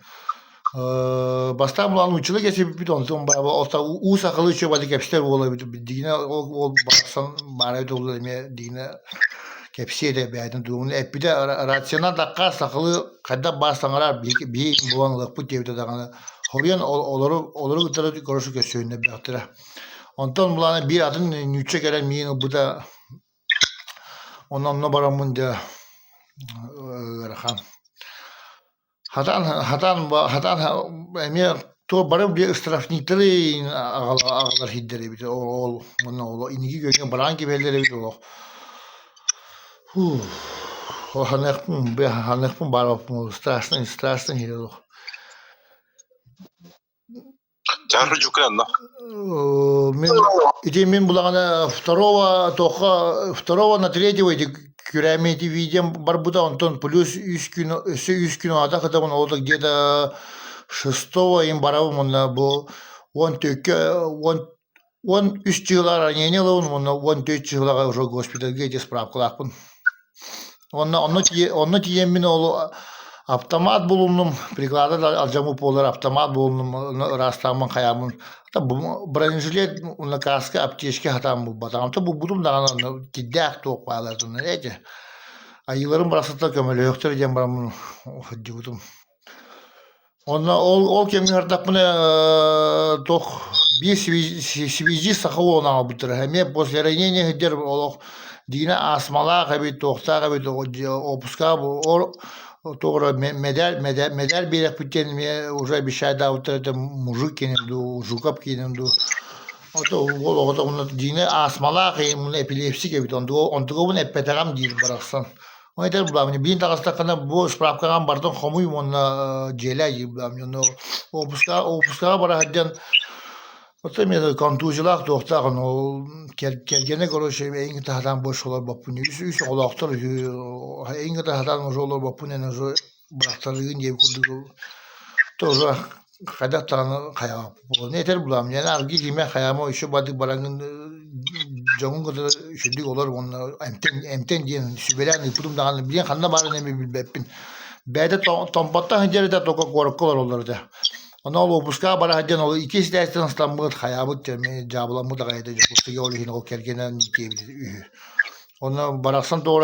Бастаан булан нууччалыы кэпсэппиппит, онтон уу сахалыы үчүгэй кэпсэтэр уол эбит. Дигинэ ол уол барахсан баара эбит уолу эмиэ дигинэ кэпсиэ этэ бэйэтин туһунан эппитэ рациянан дакка сахалыы хайдах баар саҥарар биһи булан ылыахпыт диэбитэ даҕаны хоруйан олору олору кытары көрүсү көрсүһүннэрбэхтэрэ. Онтон булаана биир атын нуучча кэлэн миин ылбыта онно онно бараммын дьэ ыарахан. Хатаан хатаан хатаан эмиэ туох бары биир штрафниктары аҕалар сирдэр эбит ол уонна ол инники күөҥҥэ бараан кэбиһэллэр эбит олох ханыахпын ханыахпын баарбаппын страшный страшный сир олох Чаары дьуканна. Мин ити мин булаҕына второго туохха второго на третьего ити күрээми ити видеом барбыта онтон плюс үс күн өссө үс күн аата кытабын ол где-то шестого им барабын уонна бу уон түөккэ уон уон үс чыылаар ранение ылабын уонна уон түөрт чыылаҕа уже госпитальга ити справкалаахпын. Онно онно онно тиийэммин ол автомат булуннум, приклада да алдьаммыт буоллар автомат булуннум, онно ыраастааммын хайааммын бронежилет уонна каска, аптечка сатаан булбатаҕым. То булбутум даҕаны онно кирдээх туох баалар эти айыыларым барахсаттар көмөлөһүөхтэрэ диэн бараммын сылдьыбытым. Онно ол ол кэмҥэ сырдахпына туох биир связист саха уолун аҕалбыттара. Эмиэ после ранения сылдьар олох дьиҥинэ астмалаах эбит, туохтаах эбит отпуска туох эрэ мэдэл мэдэл биэриэхпит диэн эмиэ уже обещайдаабыттар этэ мужик киэнин дуу, Жуков киэнин дуу. Ото уол оҕото уонна дьиҥинэ астмалаах эпилепсик эбит онтугабын эппэтэҕим диир барахсан. Ол этэр булаамньы биин таҕыстаххына бу справкаҕын барытын хомуй уонна дьиэлээ диир булаамньы. Ону уоппускаҕа уоппускаҕа бара сылдьан оттон эмиэ контузиялаах туохтаах ону ол кэргэнэ короче эйигин кытта сатаан больше олорбоппун үс үс оҕолоохтор үһү эйигин кытта сатаан уже олорбоппун эн уже бырахтарыыгын диэбит курдук тоже хайдах даҕаны хайаҕа этэр булаам дьэ аргы киимэ хайаама еще бардык бараҥҥын дьоҥҥун кытары үчүгдүк олор уонна эмтэн эмтэн диэн сүбэлээн ыыппытым даҕаны билигин ханна баарын эмиэ билбэппин бэйэтэ томпоттон сылдьар этэ только куоракка олороллор этэ онно ол уоппускаҕа бара сылдьан ол икки ситээстэн ыстаммыт хайаабыт дьаабыламмыт аҕай этэ Дьокуускайга ол иһин ол кэргэнэ диэбит үһү Онно барахсан тоҕо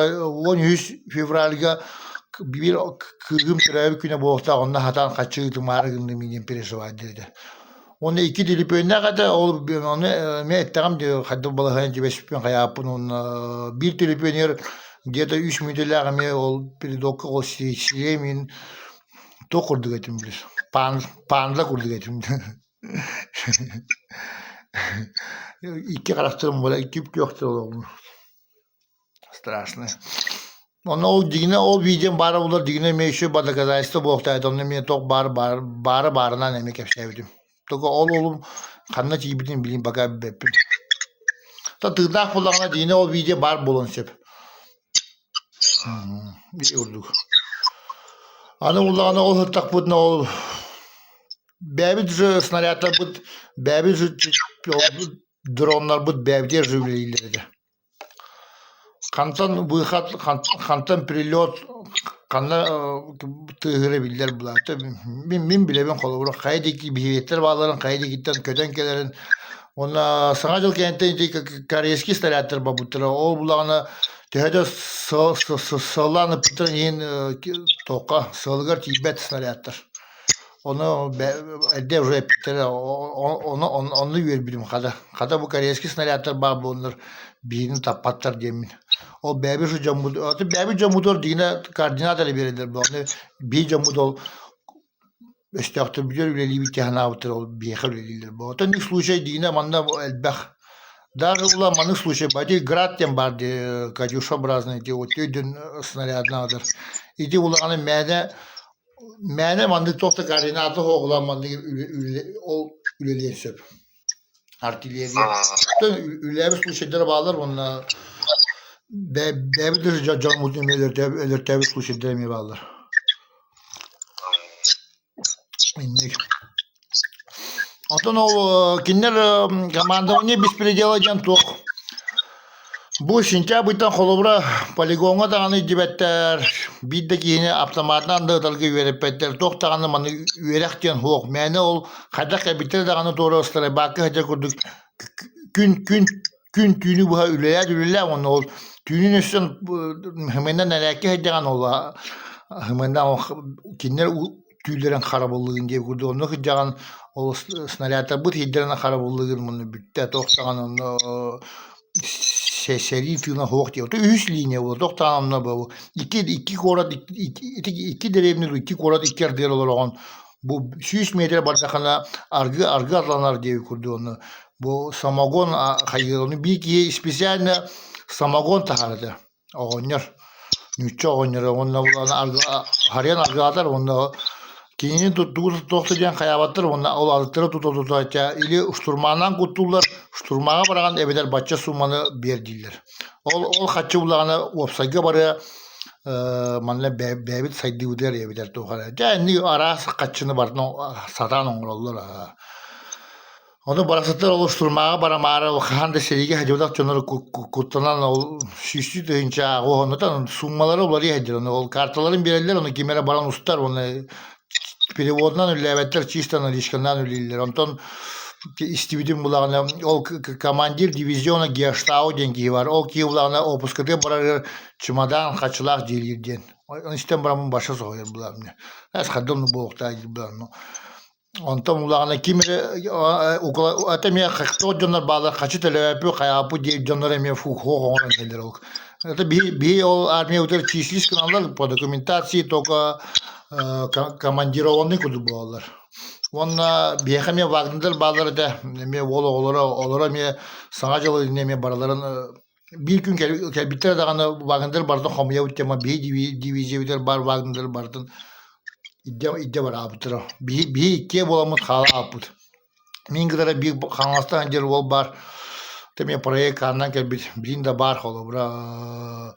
13 февральга биир кыыһым төрөөбүт күнэ буолуохтаах, онно хатаан хаччы ыытымаары гынным диэн переживать диэтэ. Уонна икки төлөпүөннээх этэ, ол ону эмиэ эттэҕим дии, хайдах балаһыанньа түбэспиппин хайааппын уонна биир төлөпүөнүгэр где-то үс мүнүүтэлээх эмиэ ол передокка ол сирэйим мин туох курдук этим билэр, панда курдук этим. Икки харахтарым буола икки күөхтэр олоҕум страшно. Онно ол дьиҥинэ ол видеом баара буоллар дьиҥинэ эмиэ еще доказательство буолуохтаах этэ онно эмиэ туох баар баара баарынан эмиэ кэпсээбитим. Только ол уолум ханна тиийбитин билигин пока билбэппин. Тыыннаах буоллаҕына дьиҥинэ ол видео баар буолуон сөп. Ити курдук. Аны буллаҕына ол сыттахпытына ол бэйэбит же снарядтарбыт бэйэбит же дроннарбыт бэйэбитигэр же үлэлииллэр этэ. Хантан выход, хантан прилет, ханна тыаһыыра биллэр былаата. Мин, мин билэбин холобура хайа диэки биһиэттэр баалларын, хайа диэкиттэн көтөн кэлэрин. Уонна Саҥа дьыл кэнниттэн ити корейский снарядтар барбыттара. Ол булаҕына төһө да сыаллаан ыппыттарын иһин туохха сыалыгар тиийбэт снарядтар. Ону эрдэ уже эппиттэрэ, ону онно үөрбүтүм хата. Хата бу корейский снарядтар баар буоланнар биһигини таппаттар диэммин. Ол бэйэбит дьоммут, бэйэбит дьоммутугар дьиҥинэ координат эрэ биэрэллэр буолла. Биир дьоммут ол өстөөхтөрбүтүгэр үлэлиибит дии санаабыттар ол биһиэхэ үлэлииллэр буолла. Оттон ник случай дьиҥинэ манна элбэх. Даже була маннык случай бати град диэн баар дии катюшообразный дии вот өйдөн снаряднаатар. Ити улаҕаны мээнэ Мээнэ маннык туох да координата суох улахан маннык ол үлэлиэн сөп. Артиллерия. Үлэлээбит случайдара бааллар уонна бэйэбит да дьоммутун эмиэ өлөртөөбүт случайдара эмиэ бааллар. Инник. Оттон ол кинилэр командование беспредела диэн туох бу сентябрьтан холобура полигоҥҥа даҕаны илдьибэттэр, биир да киһини автоматынан да ытарга үөрэппэттэр, туох даҕаны маны үөрэх диэн суох. Мээнэ ол хайдах кэлбиттэрэ даҕаны туора ыстарайбаакка сылдьар курдук күн күн күн түүнү быһа үлэлээт үлэлээ уонна ол түүнүн өссө хымынан нэрээккэ сылдьаҕын ол хымынан кинилэр түүллэрин харабыллыгын диэбит курдук онно сылдьаҕын ол снарядтарбыт иһирдэрин харабыллыгын муну бүттэ туох даҕаны онно сэрии тыына суох диэ үһүс линия буолла туох даҕаны онно бу икки икки куорат икки икки дэриэбинэ икки куорат икки ардыгар олороҕун бу 100 метр бардахына аргы аргы атланар диэбит курдук онно бу самогон хайыыр ону биир киһи специально самогон таһаарда оҕонньор нуучча оҕонньоро уонна харыйан аргылаатар уонна кинини тугу туох да диэн хайаабаттар уонна ол атыттары тута-тута или штурманаан куттууллар штурмаҕа бараҕын эбэтэр бачча сууманы биэр дииллэр ол ол хаччы буллаҕына уопсайга барыа манна бэйэбит сайдыыбытыгар эбэтэр туох эрэ дьэ инник араас хаччыны барытын сатаан оҥороллор Ону барахсаттар ол штурмаҕа барамаары хаһан да сэриигэ сылдьыбатах дьоннору куттанан ол сүүстүү тыһыынча ааҕыа сууммалара уларыйа сылдьар. Ону ол карталарын биэрэллэр, ону ким эрэ баран устар уонна переводунан үлэлээбэттэр, чисто наличканан үлэлииллэр. Онтон истибитим булаҕына ол командир дивизиона Гештау диэн киһи бар. Ол киһи булаҕына опускатыгар барарыгар чемодан хачылаах дьиэлиир диэн. Оны истэн бараммын баша соһуйар булаҕым. Эс хардым буолуохтаах диир булаҕым. Онтон улаҕана ким эрэ ата эмиэ туох дьоннор бааллар хачы төлөөпү хайааппыт диир дьоннор эмиэ фух оҥорон кэллэр ол. Это биһи биһи ол армия утары числись гыналлар по документации только командированный курдук буолаллар. Уонна биһиэхэ эмиэ Вагнердар бааллар этэ эмиэ уол оҕолоро олоро эмиэ Саҥа дьыл иннинэ эмиэ барыларын биир күн кэлбиттэрэ даҕаны Вагнер барытын хомуйабыт тема биһи дивизиябытыгар баар Вагнер барытын илдьэ илдьэ бараабыттара. Биһи биһи иккиэ буоламмыт хаала ааппыт. Мин кытары биир Хаҥаластан сылдьар уол баар эмиэ проект хаанынан кэлбит билин да баар холобура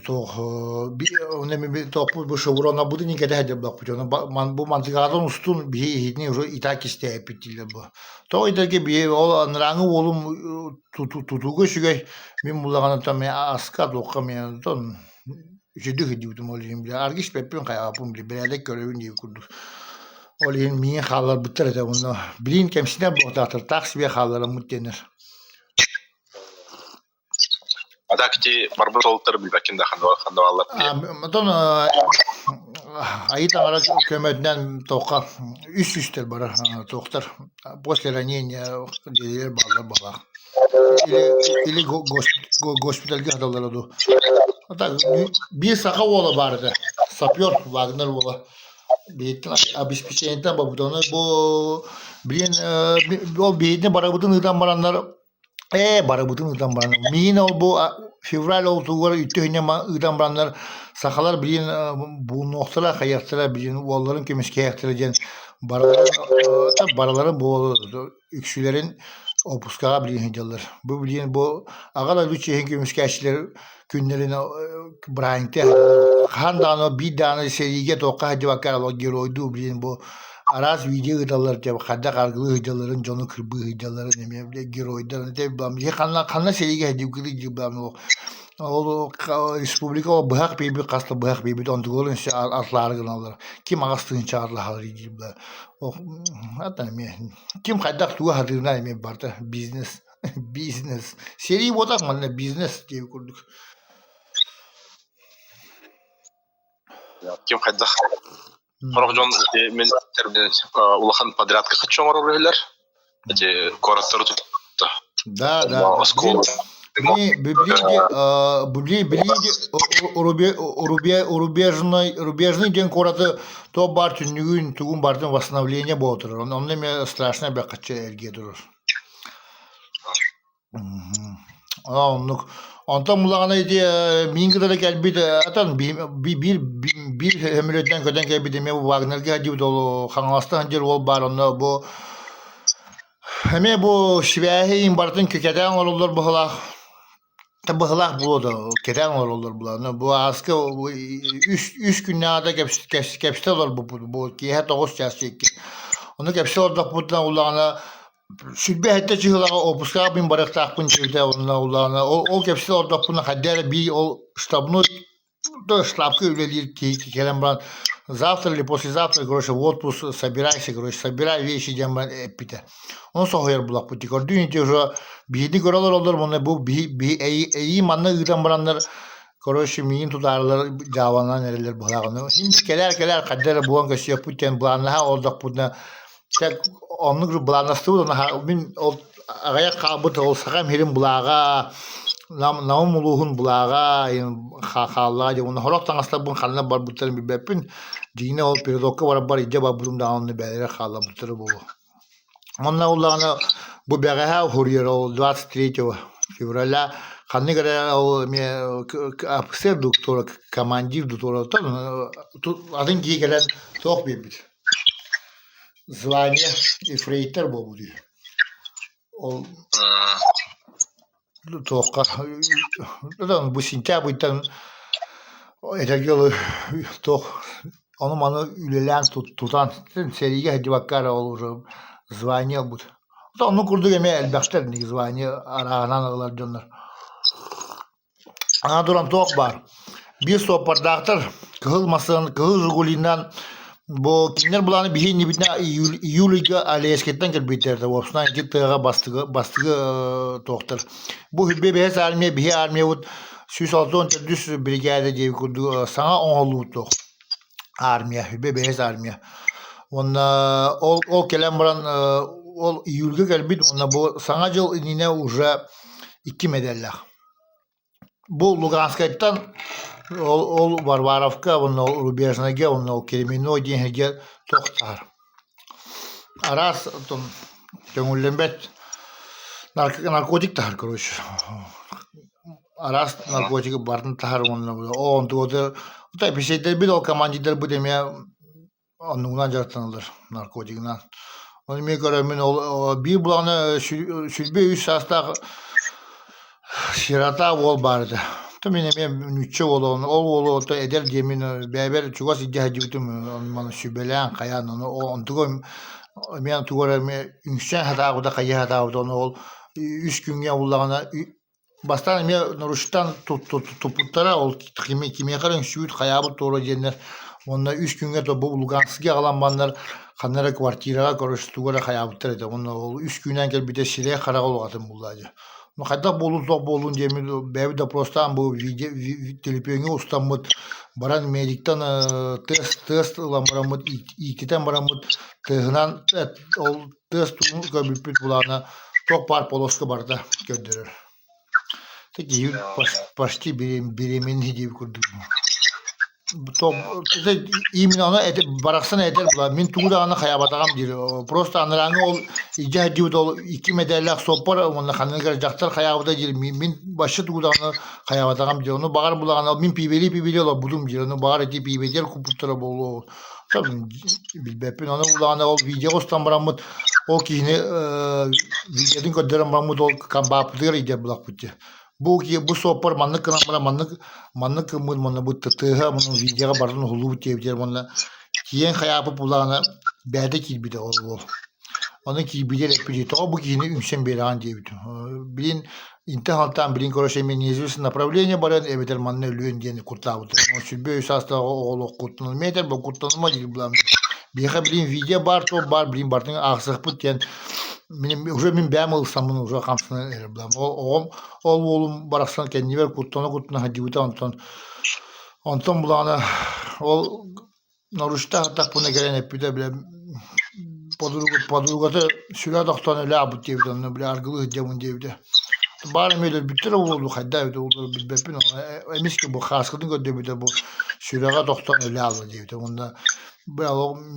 туох туохпут бу шевроннарбытын иҥ кэтэ сылдьар ону бу мантыкаатын устун биһи иһитини уже и так кистээппит дииллэр бу. Тоҕо диэтэргэ биһи ол анарааҥы уолум тутууга үчүгэй мин буллаҕына мин аска туохха мин онтон үчүгдүк сылдьыбытым ол иһин били аргы испэппин хайааппын били бэрээдэк көрөбүн диир курдук ол иһин миигин хаалларбыттар этэ уонна билигин кэмсинэр буолтаахтар таах сибиэ хааллараммыт диэннэр А так ити барбыт уолаттары билбэккин да ханна бааллар Онтон айыы таҥара көмөтүнэн туохха үс үстэр барар туохтар после ранения дьиэлэр бааллар баҕалаах или или госпитальга сыталлара дуу биир саха уола баар этэ сапер Вагнер уола биһиттэн обеспечениеттан барбыта ону бу билигин ол биһигини барыбытын ыытан бараннар Ээ, барыбытын ыытан баран, миин ол-бу февраль олтугар үттүһүнэ ыытан бараннар сахалар билигин буунуохтара, хайыахтара билигин уолларын көмүскэһиэхтэрэ диэн барыларын барыларын буолар үксүлэрин. Уоппускаҕа билигин сылдьаллар. Бу билигин бу аҕа дойду чиэһин көмүскээччилэр күннэрин бырааһынньыктыы сылдьаллар. Хаһан даҕаны биир даҕаны сэриигэ туохха сылдьыбакка эрэ геройдуу билигин бу араас видео ыыталлар хайдах аргылыы сылдьалларын, дьону кырбыы сылдьалларын эмиэ геройдар ханна ханна сэриигэ сылдьыбыккытый диир Ол республика ол быһах биэрбит хас да быһах биэрбит онтугар өссө атлаары гыналлар. Ким аҕыс тыһыынча атлаһалар диир эмиэ ким хайдах тугу сатыырынан эмиэ барыта бизнес бизнес сэрии буотах манна бизнес диэбит курдук. Ким хайдах сорох дьон мин улахан подрядка хочу оҥорор үһүлэр. Эти куораттары тутта. Да, да. Оскуола. Рубежный, рубежный диэн куораты туох баар түннүгүн, тугун барытын восстановление буола турар. Онно эмиэ страшно бэккаччы эргийэ турар. Оннук. Онтон булаҕына ити миин кытары кэлбит атын биир биир сөмөлүөтүнэн көтөн кэлбит эмиэ Вагнерга сылдьыбыт ол Хаҥаластан сылдьар уол баар онно бу эмиэ бу сибээһи иин барытын кэтээн оҥороллор быһыылаах быһыылаах буолуо да кэтээн оҥороллор былааны бу ааска үс үс күннээҕитэ кэпсэтэ олорбуппут бу киэһэ 9 чаас диэки ону кэпсэтэ олордохпутуна улаҕана 27 чыһылаҕа уоппускаҕа мин барыахтаахпын диэбитэ уонна улаана ол, ол кэпсэтэ олордохпуна хайдах эрэ биир ол штабной да штабка үлэлиир киһи кэлэн баран завтра или послезавтра короче в отпуск собирайся короче собирай вещи диэн баран эппитэ ону соһуйар булахпыт көрдүүн ити уже биһиги көрө олороллор уонна бу биһи биһи эйии манна ыытан бараннар короче миигин тутаарылар дьаабанан эрэллэр быһалаах син кэлээр кэлээр хайда эрэ буолан көрсүөхпүт диэн былааннаһа олордохпутуна Чэ, оннук былааннастыбыт наһаа мин ол аҕыйах хаалбыт ол сахам сирин былааҕа Нам улууһун былааҕа хааллаҕа диэн уонна сорох таҥастарбын ханна барбыттарын билбэппин. Дьиҥинэ ол передокка барарбар илдьэ барбытым даҕаны онно бэйэлэрэ хаалларбыттара буолуо. Уонна уллаҕына бу бэҕэһээ уһуруйар ол 23 февраля ханнык эрэ ол эмиэ офицер дуу командир дуу атын киһи кэлэн туох биэрбит Звание ефрейтор буолбут үһү. Ол туохха бу сентябрьтан этэргэ дылы туох ону-маны үлэлээн тутан сэриигэ сылдьыбакка эрэ ол уже звание ылбыт. Оннук курдук эмиэ элбэхтэр звание арааһынан ылар дьоннор. Аны туран туох баар, биир суоппардаахтар кыһыл массыына кыһыл «Жигулинан» бу кинилэр былааны биһи иннибитинэ июль июль ыйга Алеевскайтан кэлбиттэр этэ уопсайынан ити тыаҕа бастыгы бастыгы туохтар. Бу сүүрбэ бэһис армия биһи армиябыт 164 биригээдэ диэбит курдук саҥа оҥоһуллубут туох армия, сүүрбэ бэһис армия. Уонна ол ол кэлэн баран ол июльга кэлбит уонна бу Саҥа дьыл иннинэ уже икки мэдээллээх. Бу Луганскайтан ол, ол Варваровка уонна ол Рубежнайга уонна ол Кременной диэн сиргэ туох таһар. Араас оттон көҥүллэммэт наркотик таһар короче. Араас наркотигы барытын таһар уонна ол онтугу эписиэйдэрбит ол командирдарбыт эмиэ Оннугунан дьарыктаналлар наркотигынан. Ону эмиэ көрөммүн ол биир булаҕына 23 саастаах сирота уол баар этэ. То мин эмиэ нуучча уола ол уолу ото эдэр диэммин бэйэбэр чугас илдьэ сылдьыбытым маны сүбэлээн хайаан ону онтуга эмиэ тугу эрэ эмиэ үҥсэн сатаабыта хайыы сатаабыта ону ол үс күҥҥэ буллаҕына Бастаан эмиэ Нуруштан туппуттара, ол кимиэхэ эрэ үҥсүүт хайаабыт туора диэннэр уонна үс күҥҥэ бу Луганскига аҕалан бараннар ханна эрэ квартираҕа короче тугу эрэ хайаабыттар этэ уонна ол үс күнүнэн кэлбитэ сирэйэ-хараҕа улаҕатын булла дьэ. Ну хайдах буолуун суох буолуун диэммит бэйэбит допростаан бу видео төлөпүөҥҥэ устаммыт баран медиктан тест тест ылан бараммыт ииттитэн бараммыт тыаһынан ол тыас тугун көрбүппүт булаана туох баар полоска барыта көрдөрөр. Киһи почти беременный диэбит курдук. Именно ону барахсан этэр була мин тугу даҕаны хайаабатаҕым диир. Просто анарааҥҥы ол илдьэ сылдьыбыт ол икки мэдээллээх суоппар уонна ханнык эрэ дьахтар хайаабыта диир. Мин вообще тугу даҕаны хайаабатаҕым диир. Ону баҕар булаҕына мин пиибэлии-пиибэлии олорбутум диир. Ону баҕар ити пиибэтигэр куппуттара буолуо. Билбэппин. Ону булаҕына ол видеоҕа устан бараммыт. Ол киһини видеотын көрдөрөн бараммыт ол комбаппытыгар илдьэр булахпыт дии. Бу бу суоппар маннык гынан баран маннык маннык гыммыт уонна бу тыаһа муну видеоҕа барытын уһуллубут диэбитигэр уонна тиийэн хайаапыт булаҕына бэйэтэ киирбитэ ол уол. Ону киирбитэ эппитий тоҕо бу киһини үҥсэн биэрэҕин диэбит. Билин интэн халтаан билин короче неизвестное направление баран эбэтэр манна өлүөн диэн куртаабыта. 23 саастаах оҕолох куттанар метр бу куттаныма диир булам. Биһиэхэ билин видео баар туох баар билин бартын аахсыахпыт диэн мин уже мин бэйэм ылсаммын уже хамсанан эрэр булам. Ол оҕом ол уолум барахсан кэннибэр куттана-куттана сылдьыбыта онтон онтон булаҕына ол Наручтаах атахпына кэлэн эппитэ бile подругата сүрэ тохтоон өлө аабыт диэбитэ онно бile аргылыы сылдьабын диэбитэ. Баар эмиэ өлөрбүттэр уолу хайдах эбитэ буоллар билбэппин эмискэ бу хааскытын көрдөбүтэ бу сүрэҕэ тохтоон өлө аалла диэбитэ уонна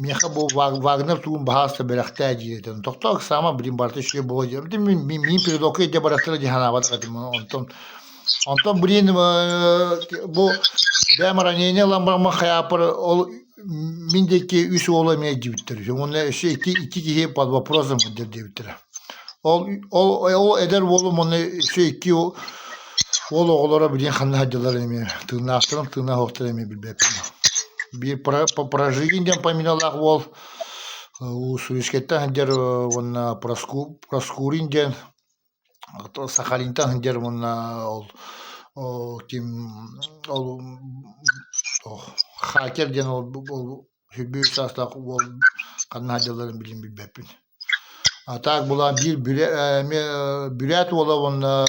миэхэ бу Вагнер тугун баһаалыста бэлэхтээ диир этэ. Тохтоо ыксаама билин барыта үчүгэй буолуо диэбитим мин мин передокка илдьэ барыахтара дии санаабатах этим онтон Онтон блин бу бэйэм ранение ылан бараммын хайааппар ол мин диэки үс уолу эмиэ илдьибиттэр үһү уонна өссө икки киһи под вопросом сылдьар диэбиттэрэ. Ол ол ол эдэр уолум уонна өссө икки уол оҕолоро билигин ханна сылдьалларын эмиэ тыыннаахтарын тыыннаах суохтарын эмиэ билбэппин. Биир Прожигин диэн фамилиялаах уол Уссурийскайтан сылдьар уонна Проскурин диэн Сахалинтан сылдьар уонна ол ким ол хакер диэн ол 23 саастаах уол ханна сылдьалларын билин билбэппин. А так була биир эмиэ бүрээт уола уонна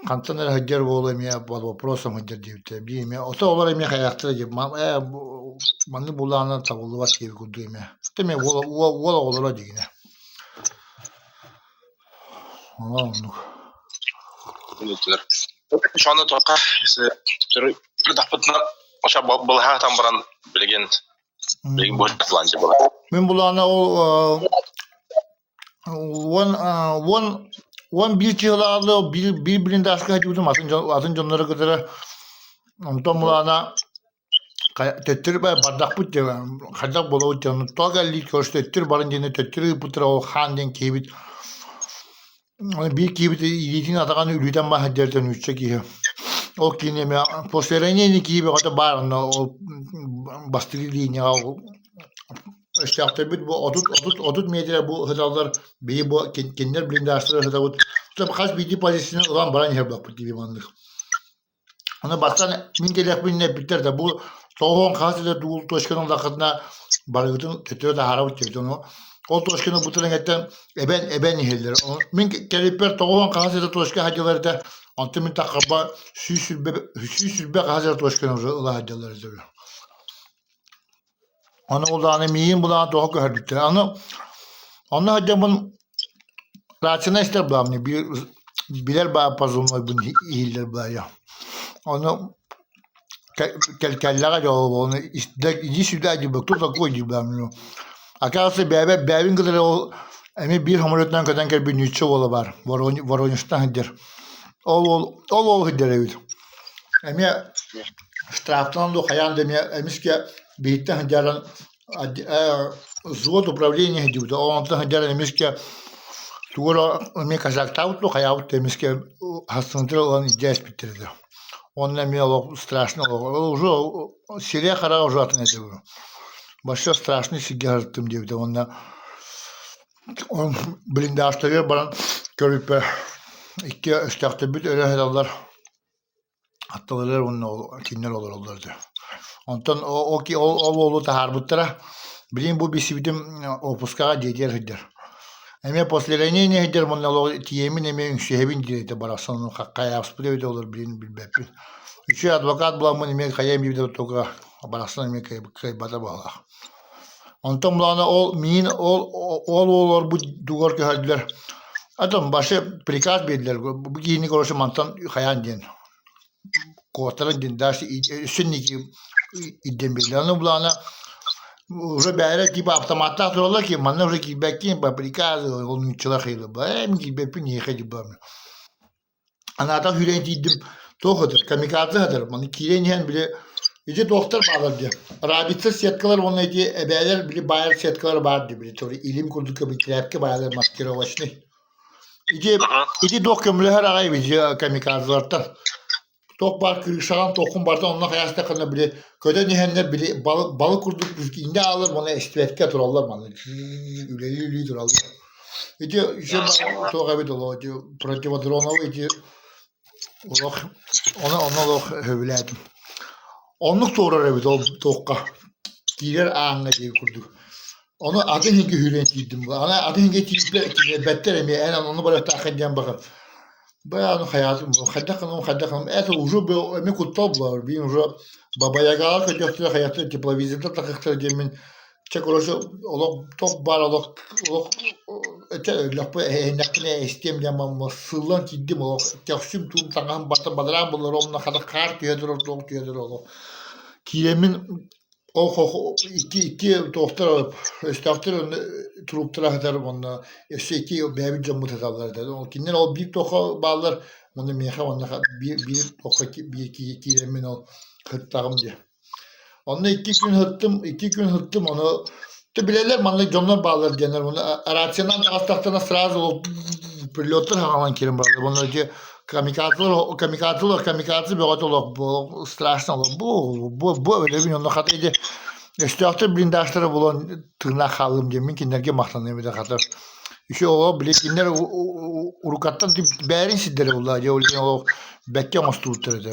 хантан эрэ сылдьар уола эмиэ под вопросом сылдьар диэбиттэрэ. Биир эмиэ ото олор эмиэ хайаахтара диэн маннык булаанан табыллыбат диэбит курдук эмиэ. Эмиэ уол оҕолоро дигинэ. Оннук. Аны туохха турдахпытына оша былаһаатан баран билигин билигин буолан буолар. Мин булаана ол уон уон 11 чыһылаалы биир биир блиндажка сылдьыбытым атын дьон атын дьоннору кытары онтон булаана төттөрү бардахпыт диэн хайдах буолабыт диэн тоҕо кэллии көрүстэ төттөрү баран диэн төттөрү ыыппыттара ол хаан диэн киһибит биир киһибит илиитин атаҕын үлүтэн баһа дьэртэн нуучча киһи ол киһини эмиэ после ранения киһи бөҕөтө баар онно ол бастакы линияҕа өстөөхтөрбүт бу 30 30 30 метрэ бу ыһыталлар биһи бу кинилэр блиндажтары ыһытабыт хас биирдии позицияны ылан баран иһэр буоллахпыт дии маннык. Ону бастаан мин кэлиэхпин эппиттэр да бу тоҕуһуон хас да дуул точканы ыллаххытына барыгытын төттөрү таһаарабыт диэбит. Ону ол точканы ылбыттарын кэнниттэн эбэн эбэн иһэллэр. Ону мин кэлиппэр тоҕуһуон хас да точка сылдьаллар этэ. Онтон мин таххарба 120 хас да точканы уже ыла сылдьаллар этэ. Ону улааны миигин булаан туоха көһөрбүттэрэ. Аны онно сылдьаммын рацияны истэр буолааммын биир билэр баа позывнойбун иһиллэр баайа. Ону кэллэҕэ дьэ ону иди сюда диэбит кто такой диир буолааммын. Оказывается бэйэбэр бэйэбин кытары ол эмиэ биир самолетунан көтөн кэлбит нуучча уола баар Воронежтан сылдьар. Ол уол ол уол сылдьар эбит. Эмиэ штрафтанан дуу хайаан да эмиэ эмискэ биһиттэн сылдьарын взвод управления сылдьыбыта. Ол онтон сылдьарын эмискэ тугу эрэ эмиэ казактаабыт дуу хайаабыт да эмискэ хастыҥытын ылан илдьэ испиттэр этэ. Уонна эмиэ олох страшно олох уже сирэйэ-хараҕа уже атын этэ. Вообще страшный сиргэ сырыттым диэбитэ уонна блиндажтарыгар баран көрүппэ икки өстөөхтөрбүт өрө сыталлар аттыларыгар уонна кинилэр олороллор этэ. Онтон ол ол уолу таһаарбыттара. Билигин бу билсибитим уоппускаҕа дьиэтигэр сылдьар. Эмиэ после ранения сылдьар уонна олох тиийэммин эмиэ үҥсүһэбин диир этэ барахсан хайаабыспыт эбитэ олор билигин билбэппин. Үчүгэй адвокат буоламмын эмиэ хайыам диэбитэ только барахсан эмиэ кыайбата быһыылаах. Онтон булаана ол миин ол ол уолларбыт дугар көһөрдүлэр. Атом башы приказ биэрдилэр бу киһини короче мантан хайаан диэн. Куотарын диэн даже өссө инники ирдэн биэрдилэр. Аны булаана уже бэйэлэр типа автоматтаах тураллар ки манна уже киирбэккин по приказу ол нууччалар хайылла ээ мин киирбэппин эһиэхэ дьыбам. Анаатах үүрэн тиийдим, туох ытыр, камикадзе ытыр. Маны киирэн иһэн били Ити туохтар бааллар дии, рабица сеткалар уонна ити эбээлэр били баайар сеткалар баар дии, били тоже илим курдук кэбитрээпкэ баайалар маскировочный. Ити ити туох көмөлөһөр аҕай эбит камикадзалартан. Туох баар крышаҕын туоххун барытын онно хайаастаххына били көтөн иһэннэр били балык балык курдук иннэ аалар уонна эстибэккэ тураллар манна үлэлии-үлэлии тураллар. Ити еще туох эбит олоо ити противодроновый ити Олох ону онно олох сөбүлээтим. Оннук туорар эбит ол туохха киирэр ааҥҥа диир курдук. Ону атын иһингэ үүрэн киирдим. Аны атын иһингэ киирбэттэр эмиэ эн ону барыахтааххын диэн баҕар. Бля ону хайаатым хайдах гынным хайдах гынным это уже был эмиэ куттал буолар. Биир уже бабаягаҕа көтүөхтэрэ хайахтара тепловизордар тахыахтара диэммин Чэ, короче, олох туох баар олох олох этэ өллөхпү эһиннэхпинэ эстиэм диэн сыллан киирдим олох көхсүм туум таҥаһым барыта бадараан буолар онно хата хаар түһэ турар туох түһэ турар олох киирэммин ол икки икки туохтар өстөөхтөр онно трууптара сытар уонна өссө икки бэйэбит дьоммут сыталлар этэ ол кинилэр ол биир туохха бааллар уонна миэхэ уонна биир биир туохха биир киирэммин ол сыттаҕым дии. Онно икки күн сыттым, икки күн сыттым, ону ты билэллэр маннык дьоннор бааллар диэннэр, уонна рациянан таҕыстахтарына сразу ол прилеттар хаҥалан киирэн бараллар. Уонна ити камикадзелар, камикадзелар, камикадзе бөҕөтө олох бу страшно олох бу бу бу өлөбүн онно хата ити өстөөхтөр блиндажтара булан тыыннаах хааллым диэн мин кинилэргэ махтаныам этэ хата. Еще олох били кинилэр урукаттан бээрин сирдэрэ буолла дьэ ол иһин олох бэккэ оҥостубуттар этэ.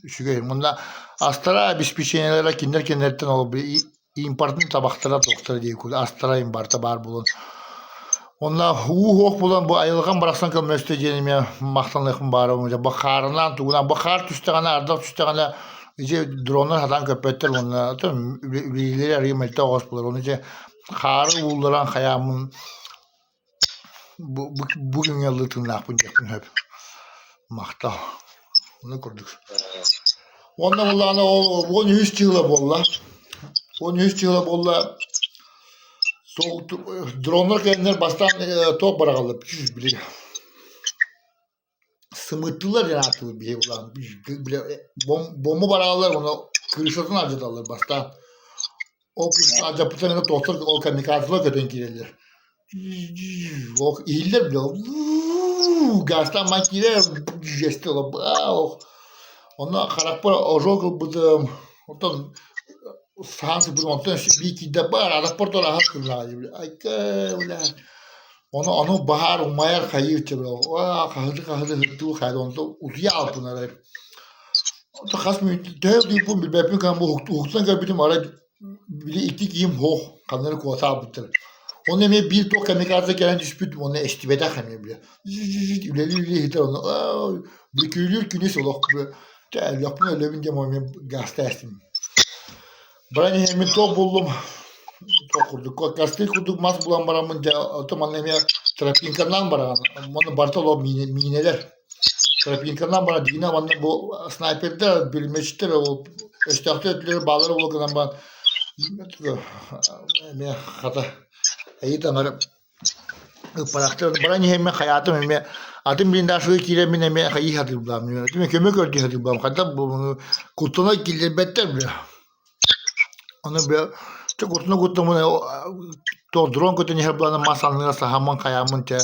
Үчүгэй. Мунна астара обеспечениелара кинилэр кинилэртэн ол импортный табахтара туохтара дии курдук астара импорта баар буолан. Онно уу суох буолан бу айылҕам барахсан көмөлөстө диэн эмиэ махтаныахпын баарым. Бу хаарынан тугунан бу хаар түстэҕинэ ардах түстэҕинэ ити дроннар сатаан көппөттөр уонна үлэлиилэрэ арыый мөлтөх оҕус буолар. Ону ити хаары уулларан хайааммын Бу бу бу күҥҥэ ыллыы тыыннаахпын диэхпин сөп. Махтал. Ону курдук. Уонна буоллаҕына ол 13 дьыла буолла. 13 дьыла буолла дроннар кэлэннэр бастаан туох быраҕаллар били сымыыттыыллар диэн ааттыыбыт биһиги былаан били бомба барааллар уонна крышатын алдьаталлар бастаан ол крышатын алдьаппыттарын кытта туохтар ол камикадзелар көтөн киирэллэр ол иһиллэр бile газтаан маан киирэр жести онно харахпар ожог ылбытым оттон саһаан сыппытым онтон өссө биир киирдэ баар арахпар туораһас гыннаҕа дии айка бля Ону ону баһаар умайар хайыыр чэбэ аа хаһыты хаһыты ыһыктыы хайда онто утуйа аалпын арай. Онто хас мүнүүт төһө утуйбуппун билбэппин кэлэн бу уһуктан көрбүтүм арай били икки киһим суох ханна эрэ куота аалбыттар. Онно эмиэ биир туох камикадзе кэлэн түспүт уонна эстибэтэх эмиэ били үлэлии-үлэлии иһитэр онно бүкүүлүүр күнүс олох өлүөхпүн өлөбүн диэн эмиэ гаастаастым. Баран иһэммин туох буллум, туох курдук, кастыы курдук мас булан бараммын дьэ, оттон манна эмиэ тропинканан бараҕын, уонна барыта олох миинэлэр. Тропинканан баран дьиҥинэн манна бу снайпердар, пулеметчиктэр ол өстөөхтөр өттүлэрэ бааллара буолуо гынан баран эмиэ хата эйи таҥара Ыппарахтар баран иһэммин хайаатым эмиэ атын блиндажка киирэммин эмиэ хайыы сатыырбаам көмө көрдүү сатыырбаам хайдах бу куттана киллэрбэттэр бля ону бля чэ куттана куттаммын туох дрон көтөн иһэр буолан мас анныгар саһаммын хайааммын чэ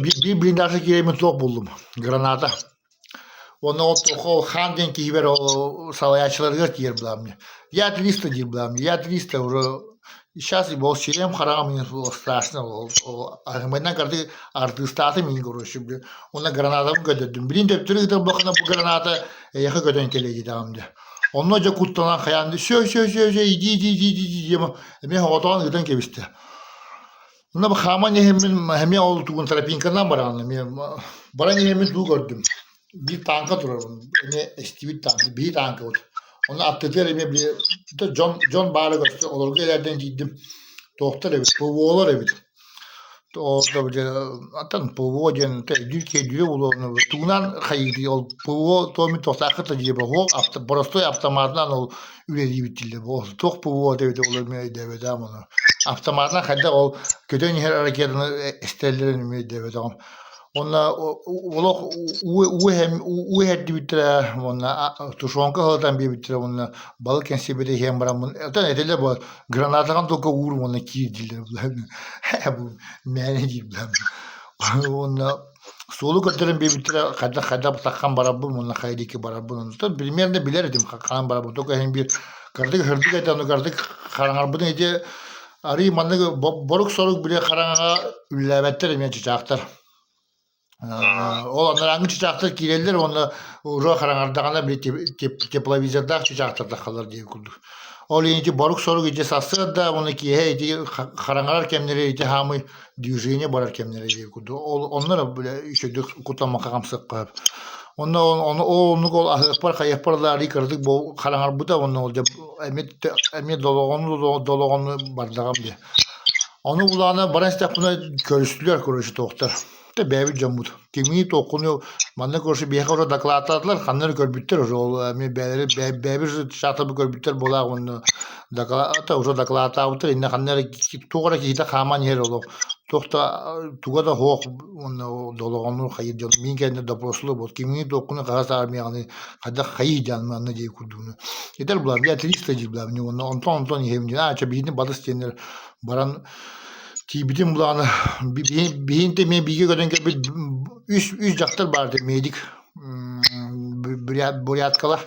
биир блиндажка киирэммин туох буллум граната Уонна ол ол хаан диэн киһибэр ол салайааччыларыгар тиийэр былаамньы. Я 300 диир былаамньы. Я 300 уже сейчас ол сирэм хараҕым иһин страшно ол аһымайынан кардыы артыыстаатым иһин короче уонна гранатабын көтөрдүм. Билин төптөрү ыытар буоллаххына бу граната эйиэхэ көтөн кэлиэ диэтэҕим дии. Онно дьэ куттанан хайаан все все все все иди иди иди иди диэн эмиэ соҕотоҕун ыытан кэбистэ. Мына бу хааман иһэммин эмиэ ол тугун тропинканан бараҕын эмиэ баран иһэммин тугу көрдүм биир тааҥка турар эмиэ эстибит тааҥка биир тааҥкабыт онно аттытыгар эмиэ били дьон дьон баара көстө олорго элээрдэн киирдим туохтар эбит ПВОлар эбит аттан ПВО диэн өйдүүр киһи өйдүүрэ буолуо тугунан хайыытый ол ПВО туоми туохтааххыт да диэбэ суох боростуой автоматынан ол үлэлиибит дииллэр. Туох ПВО эбитэ ол эмиэ өйдөөбөтөҕүм ону. Автоматынан хайдах ол көтөн иһэр ракетаны эстэллэрин эмиэ өйдөөбөтөҕүм. Уонна олох уу иһэрдибиттэрэ уонна тушенка ыһылытан биэрбиттэрэ уонна балык кэнсиэрбэтэ иһэн бараммын оттон этэллэр буолар гранатаҕын только уур уонна киир дииллэр бу мээнэ диир уонна суолу көрдөрөн биэрбиттэрэ хайдах хайдах таххан барарбын уонна хайа диэки барарбын онтон примерно билэр этим хаан барарбын только иһин биир кырдык сырдык этэ ону кырдык хараҥарбытын ити арыы маннык борук-сорук били хараҥаҕа үлэлээбэттэр эмиэ чычаахтар. Ол анарааҥҥы чычаахтар киирэллэр уонна уже хараҥардаҕына били тепловизордаах чычаахтар таххаллар диэн курдук. Ол иһин ити борук-сорук ити сарсыарда уонна киэһэ ити хараҥарар кэмнэрэ ити хаамый движение барар кэмнэрэ диэн курдук. Ол онно эрэ бile үчүгэйдик куттаммакка хамсыахха сөп. Онно ол оннук ол аһыахпар хайыахпар да арыый кыратык хараҥарбыта уонна ол дьэ эмиэ эмиэ долоҕону долоҕону бардаҕым дии. Ону улаана баран истэхпинэ көрүстүлэр короче туохтар. Тэ бэйэбит дьоммут. Кимҥи туоххуну манна короче биһиэхэ уже дакылааттаатылар ханна эрэ көрбүттэр уже ол эмиэ бэйэлэри бэйэбит чаатабы көрбүттэр буолаах уонна дакылаата уже дакылааттаабыттар иннэ ханна эрэ туох эрэ киһитэ хааман иһэр олох туох да туга да суох уонна долоҕону хайыр дьон мин кэннэ допрослу вот кимҥи туоххуну хаһа армияҕаны хайдах хайыы диэн манна дии курдугуну этэр булам я 300 дии булам уонна онтон онтон иһэбин диэн аача биһини балыс диэннэр баран тиийбитим булааны биһин эмиэ бииргэ көтөн кэлбит үс үс дьахтар баар этэ медик буряткалар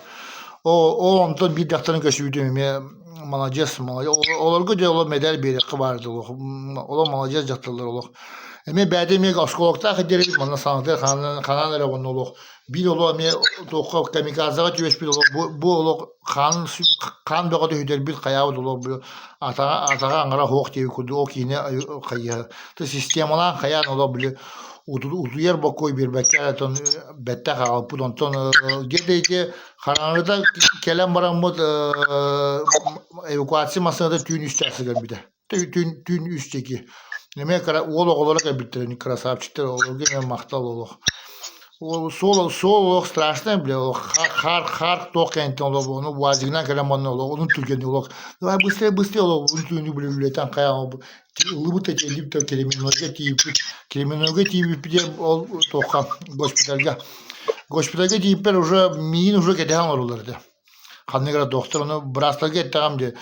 о онтон биир дьахтарын көсүбүтүм эмиэ маладьыас олорго дьэ олох мэдэл биэриэххэ баар этэ олох олох маладьыас дьахталлар олох эмиэ бэйэтэ эмиэ осколоктаах диэри манна саҥатыгар ханан ханан эрэ уонна олох биир олох эмиэ туохха камикадзеҕа түбэспит олох бу, бу олох хаан хаан бөҕөтө сүтэрбит хайаабыт олох бу атаҕа атаҕа аҥара суох диэбит курдук ол киинэ хайыһа то системалаан хайаан олох били утуйар бокуой биэрбэккэ отон бэттэх аҕалбыт онтон где-то ити хараҥарыта кэлэн бараммыт эвакуация массыыната түүн үс чааска кэлбитэ түүн түүн үс диэки эмиэ кыра уол оҕолоро кэлбиттэрин красавчиктар олорго эмиэ махтал олох суол суол олох страшный бля олох хаар хаар туох кэнниттэн олох ону уазигынан кэлэн манна олох онун түргэнник олох давай быстрее быстрее олох уһун түүнү бile үлэтэн хайаан ыллыбыт да тиэллибит да Кременнойга тиийбит Кременнойга тиийбиппит диэн ол туохха госпитальга госпитальга тиийбиппэр уже миин уже кэтэһэн олороллор этэ Ханнык эрэ доктор ону быраастарга эттэҕим дии,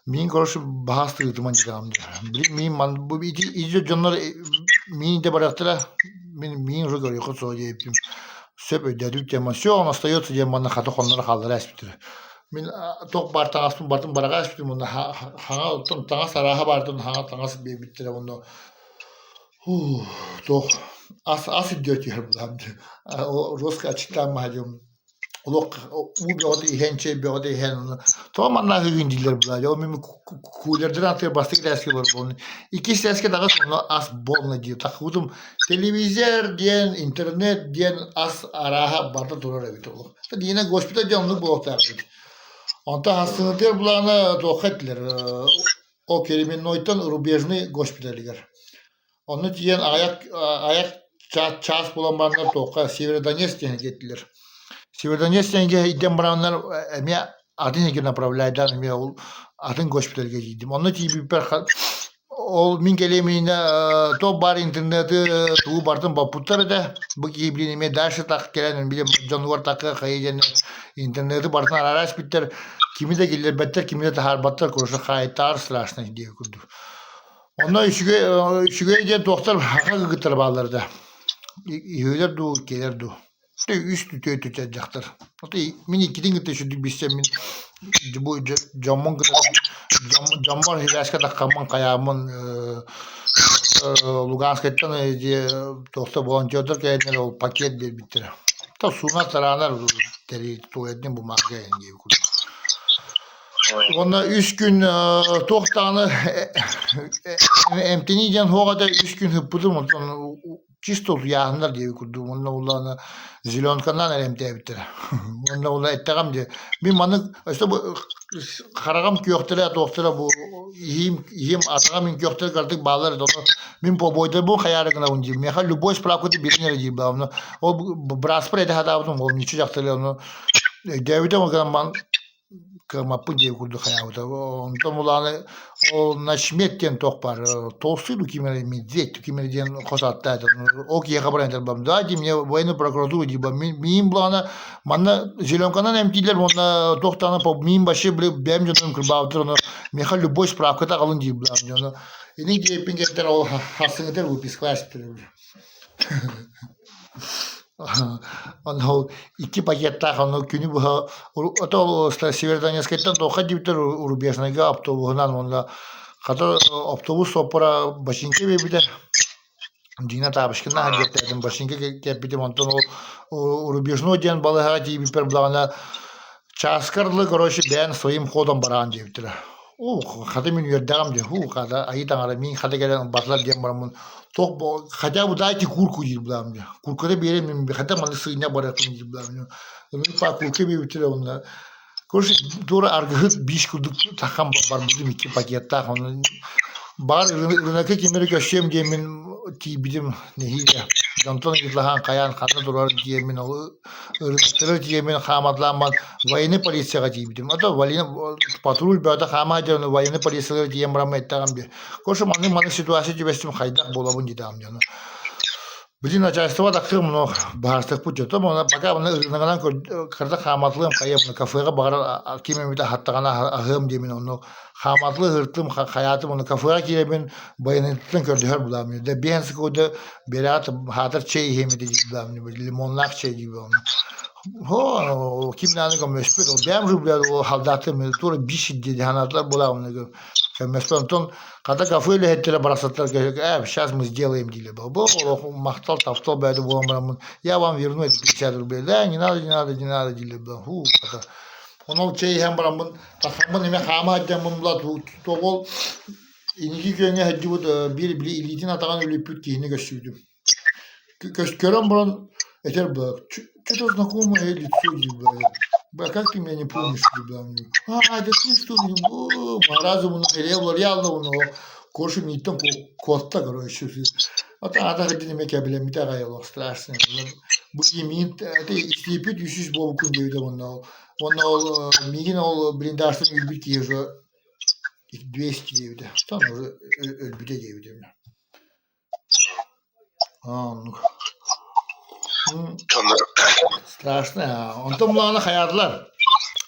миин короче баһаас тыытыман диэтэҕим дии. Били миин ман бу ити ити дьоннор миин да барыахтара мин миин уже көрүөххүт суох диэбиппин сөп өйдөөтүбүт диэн все он остается диэн манна хата хонноро хааллара эспиттэрэ. Мин туох баар таҥаспын барытын бараҕа эспитим уонна хаҥа оттон таҥас арааһа баартан хаҥа таҥас биэрбиттэрэ уонна туох ас ас үрдүгэр түһэр булаам дии. Жестко аччыктаан маһа Олох уу бөҕөтө иһэн, чэй бөҕөтө иһэн, тоҕо манна аһыыгын дииллэр буолаа. Ол мин кулердарын аттыгар бастакы этээскэ олорбун. Иккис этээскэ даҕас онно ас буолла дии. Таххыбытым телевизор диэн, интернет диэн ас арааһа барыта турар эбит олох. Диина госпиталь диэн оннук буолуохтаах эбит. Онтон хастыҥытыгар булаана туохха эттилэр ол Кременнойтан рубежный госпиталыгар. Онно тиийэн аҕыйах аҕыйах чаас буолан бараннар туохха Северодонецк диэн диэтилэр. Северодонецк диэнгэ илдьэн бараннар эмиэ атын сиргэ направляйдаан эмиэ ол атын госпитальга тиийдим. Онно тиийбиппэр ол мин кэлиэм иннинэ туох баар интернеты тугу барытын боппуттар этэ. Бу киһи блин эмиэ дальше так кэлэн били дьонугар такка хайа диэн интернеты барытын араара испиттэр. Кими да киллэрбэттэр, кими да таһаарбаттар, короче хаайтаар страшно диэн курдук. Онно үчүгэй үчүгэй диэн туохтар хаха кыргыттар бааллар да. Үһүөлэр дуу, иккилэр дуу. Үс түтүө түтэ дьахтар. Мин иккитин кытта үчүгдүк билсэммин бу дьоммун кытта дьоммор сибээскэ таххаммын хайааммын Луганскайтан туохта волонтердар кэлэннэр ол пакет биэрбиттэрэ. То суунар тараанар тэрий туалетный бумага диэн курдук. Уонна үс күн туох даҕаны эмтэнии диэн суох этэ, үс күн сыппытым, онтон чисто утуйааһыннар диэбит курдук. Уонна улаана зеленканан эрэ эмтээбиттэрэ. Уонна ула эттэҕим дии, мин маннык өссө бу хараҕым күөхтэрэ туохтара бу иһиим иһиим атаҕым мин күөхтэрэ кырдык бааллар этэ. Ону мин побойдарбын хайаары гынабын диир. Миэхэ любой справканы биэрин эрэ диир баҕам. Ол бырааспар этэ сатаабытым, ол ничего дьахтары ону өйдөөбүтэ ол гынан баран. Кыаммаппын диэн курдук хайаабыта. Онтон улааны ол начмет диэн туох баар толстый ким эрэ медведь ким эрэ диэн хос ааттаата. Ол киһиэхэ баран этэр дайте мне военную прокуратуру типа миин булаҕына манна зеленканан эмтииллэр уонна туох даҕаны миин вообще бэйэм дьонум кырбаабыттар ону миэхэ любой справката аҕалын диир булаҕым дьону ини диэппин кэптэр ол хассыҥытар выпискалаах Онно ол икки пакеттаах ону күнү быһа ото Северодонецкайтан туохха диэбиттэр Рубежнайга автобуһунан уонна хата автобус суоппара бачыыҥка биэрбитэ. Дина Табышкина диэтээтим бачыыҥка кэппитим онтон ол Рубежной диэн балыыһаҕа тиийбиппэр булаҕына чааскар дылы короче бэйэн своим ходом бараҕын диэбиттэрэ. Уу, хата мин үөрдэҕим дии, һуу, хата айыы таҥара миин хата кэлэн ылбатылар диэн бараммын туох бо хотя бы дайте курку диир булаам дии. Курката биэрэн мин хата манна сыынньа барыахпын диир булаам дии. Па курка биэрбиттэрэ уонна короче туора аргыһыт биис курдук таххан барбытым икки пакеттаах онон баар ырынакы ким эрэ көрсүөм диэммин тиийбитим нэһиилэ дьонтон ыйыталаһан хайаан ханна турар диэммин ол ырыттары тиийэммин хааматалаан военный полицияҕа тиийбитим. А то патруль бөҕөтө хаама дьону военный полициялар тиийэн баран эттэҕим дии. Короче, маннык маннык ситуация түбэстим хайдах буолабын диэтэҕим дьону. Билин начальство тахсыам но баһаарсыкпыт дьото мона пока маны ырыынагынан кырда хааматылыам хайыам кафеҕа баҕарар ким эмит аһаттаҕына аһыам диэмин онно хааматылы ыһыртым хайаатым ону кафеҕа киирэбин байаныттан көрдөһөр булаам да биэн секунда Бэрээт хаатар чэй иһиэм этэ диир лимоннаах чэй диир О, ким даҕаны көмөлөспөт. Ол бэйэм же блядь, ол халдааттар туора биш диэн ханаатылар буолаҕына көмөлөспөт. Онтон хата кафе үлэһиттэрэ барахсаттар э, сейчас мы сделаем дииллэр. Бу олох махтал, таптал бэйэтэ буолан бараммын я вам верну эти 50 рублей. Да, не надо, не надо, не надо дииллэр. Фу, хата. Онон чэй иһэн бараммын, тахсаммын эмэ хаама сылдьаммын була ол Инники күөҥҥэ сылдьыбыт биир били илиитин атаҕын үлүппүт киһини көрсүбүтүм. Көрөн баран этэр быһа что-то знакомое лицо диир быһа как ты меня не помнишь диир а это ты что ли разумно уларыйалла короче мииттэн куотта короче ата ата эмэ кэбилэммитэ аҕай олох страшно бу киһи миин истииппит үс буолбуккун диэбитэ уонна уонна ол миигин ол блиндажтан үүрбүт киһи уже 200 диэбитэ. Там уже өлбүтэ диэбитэ. Оннук. Страшно. Онтон булаҕына хайаатылар.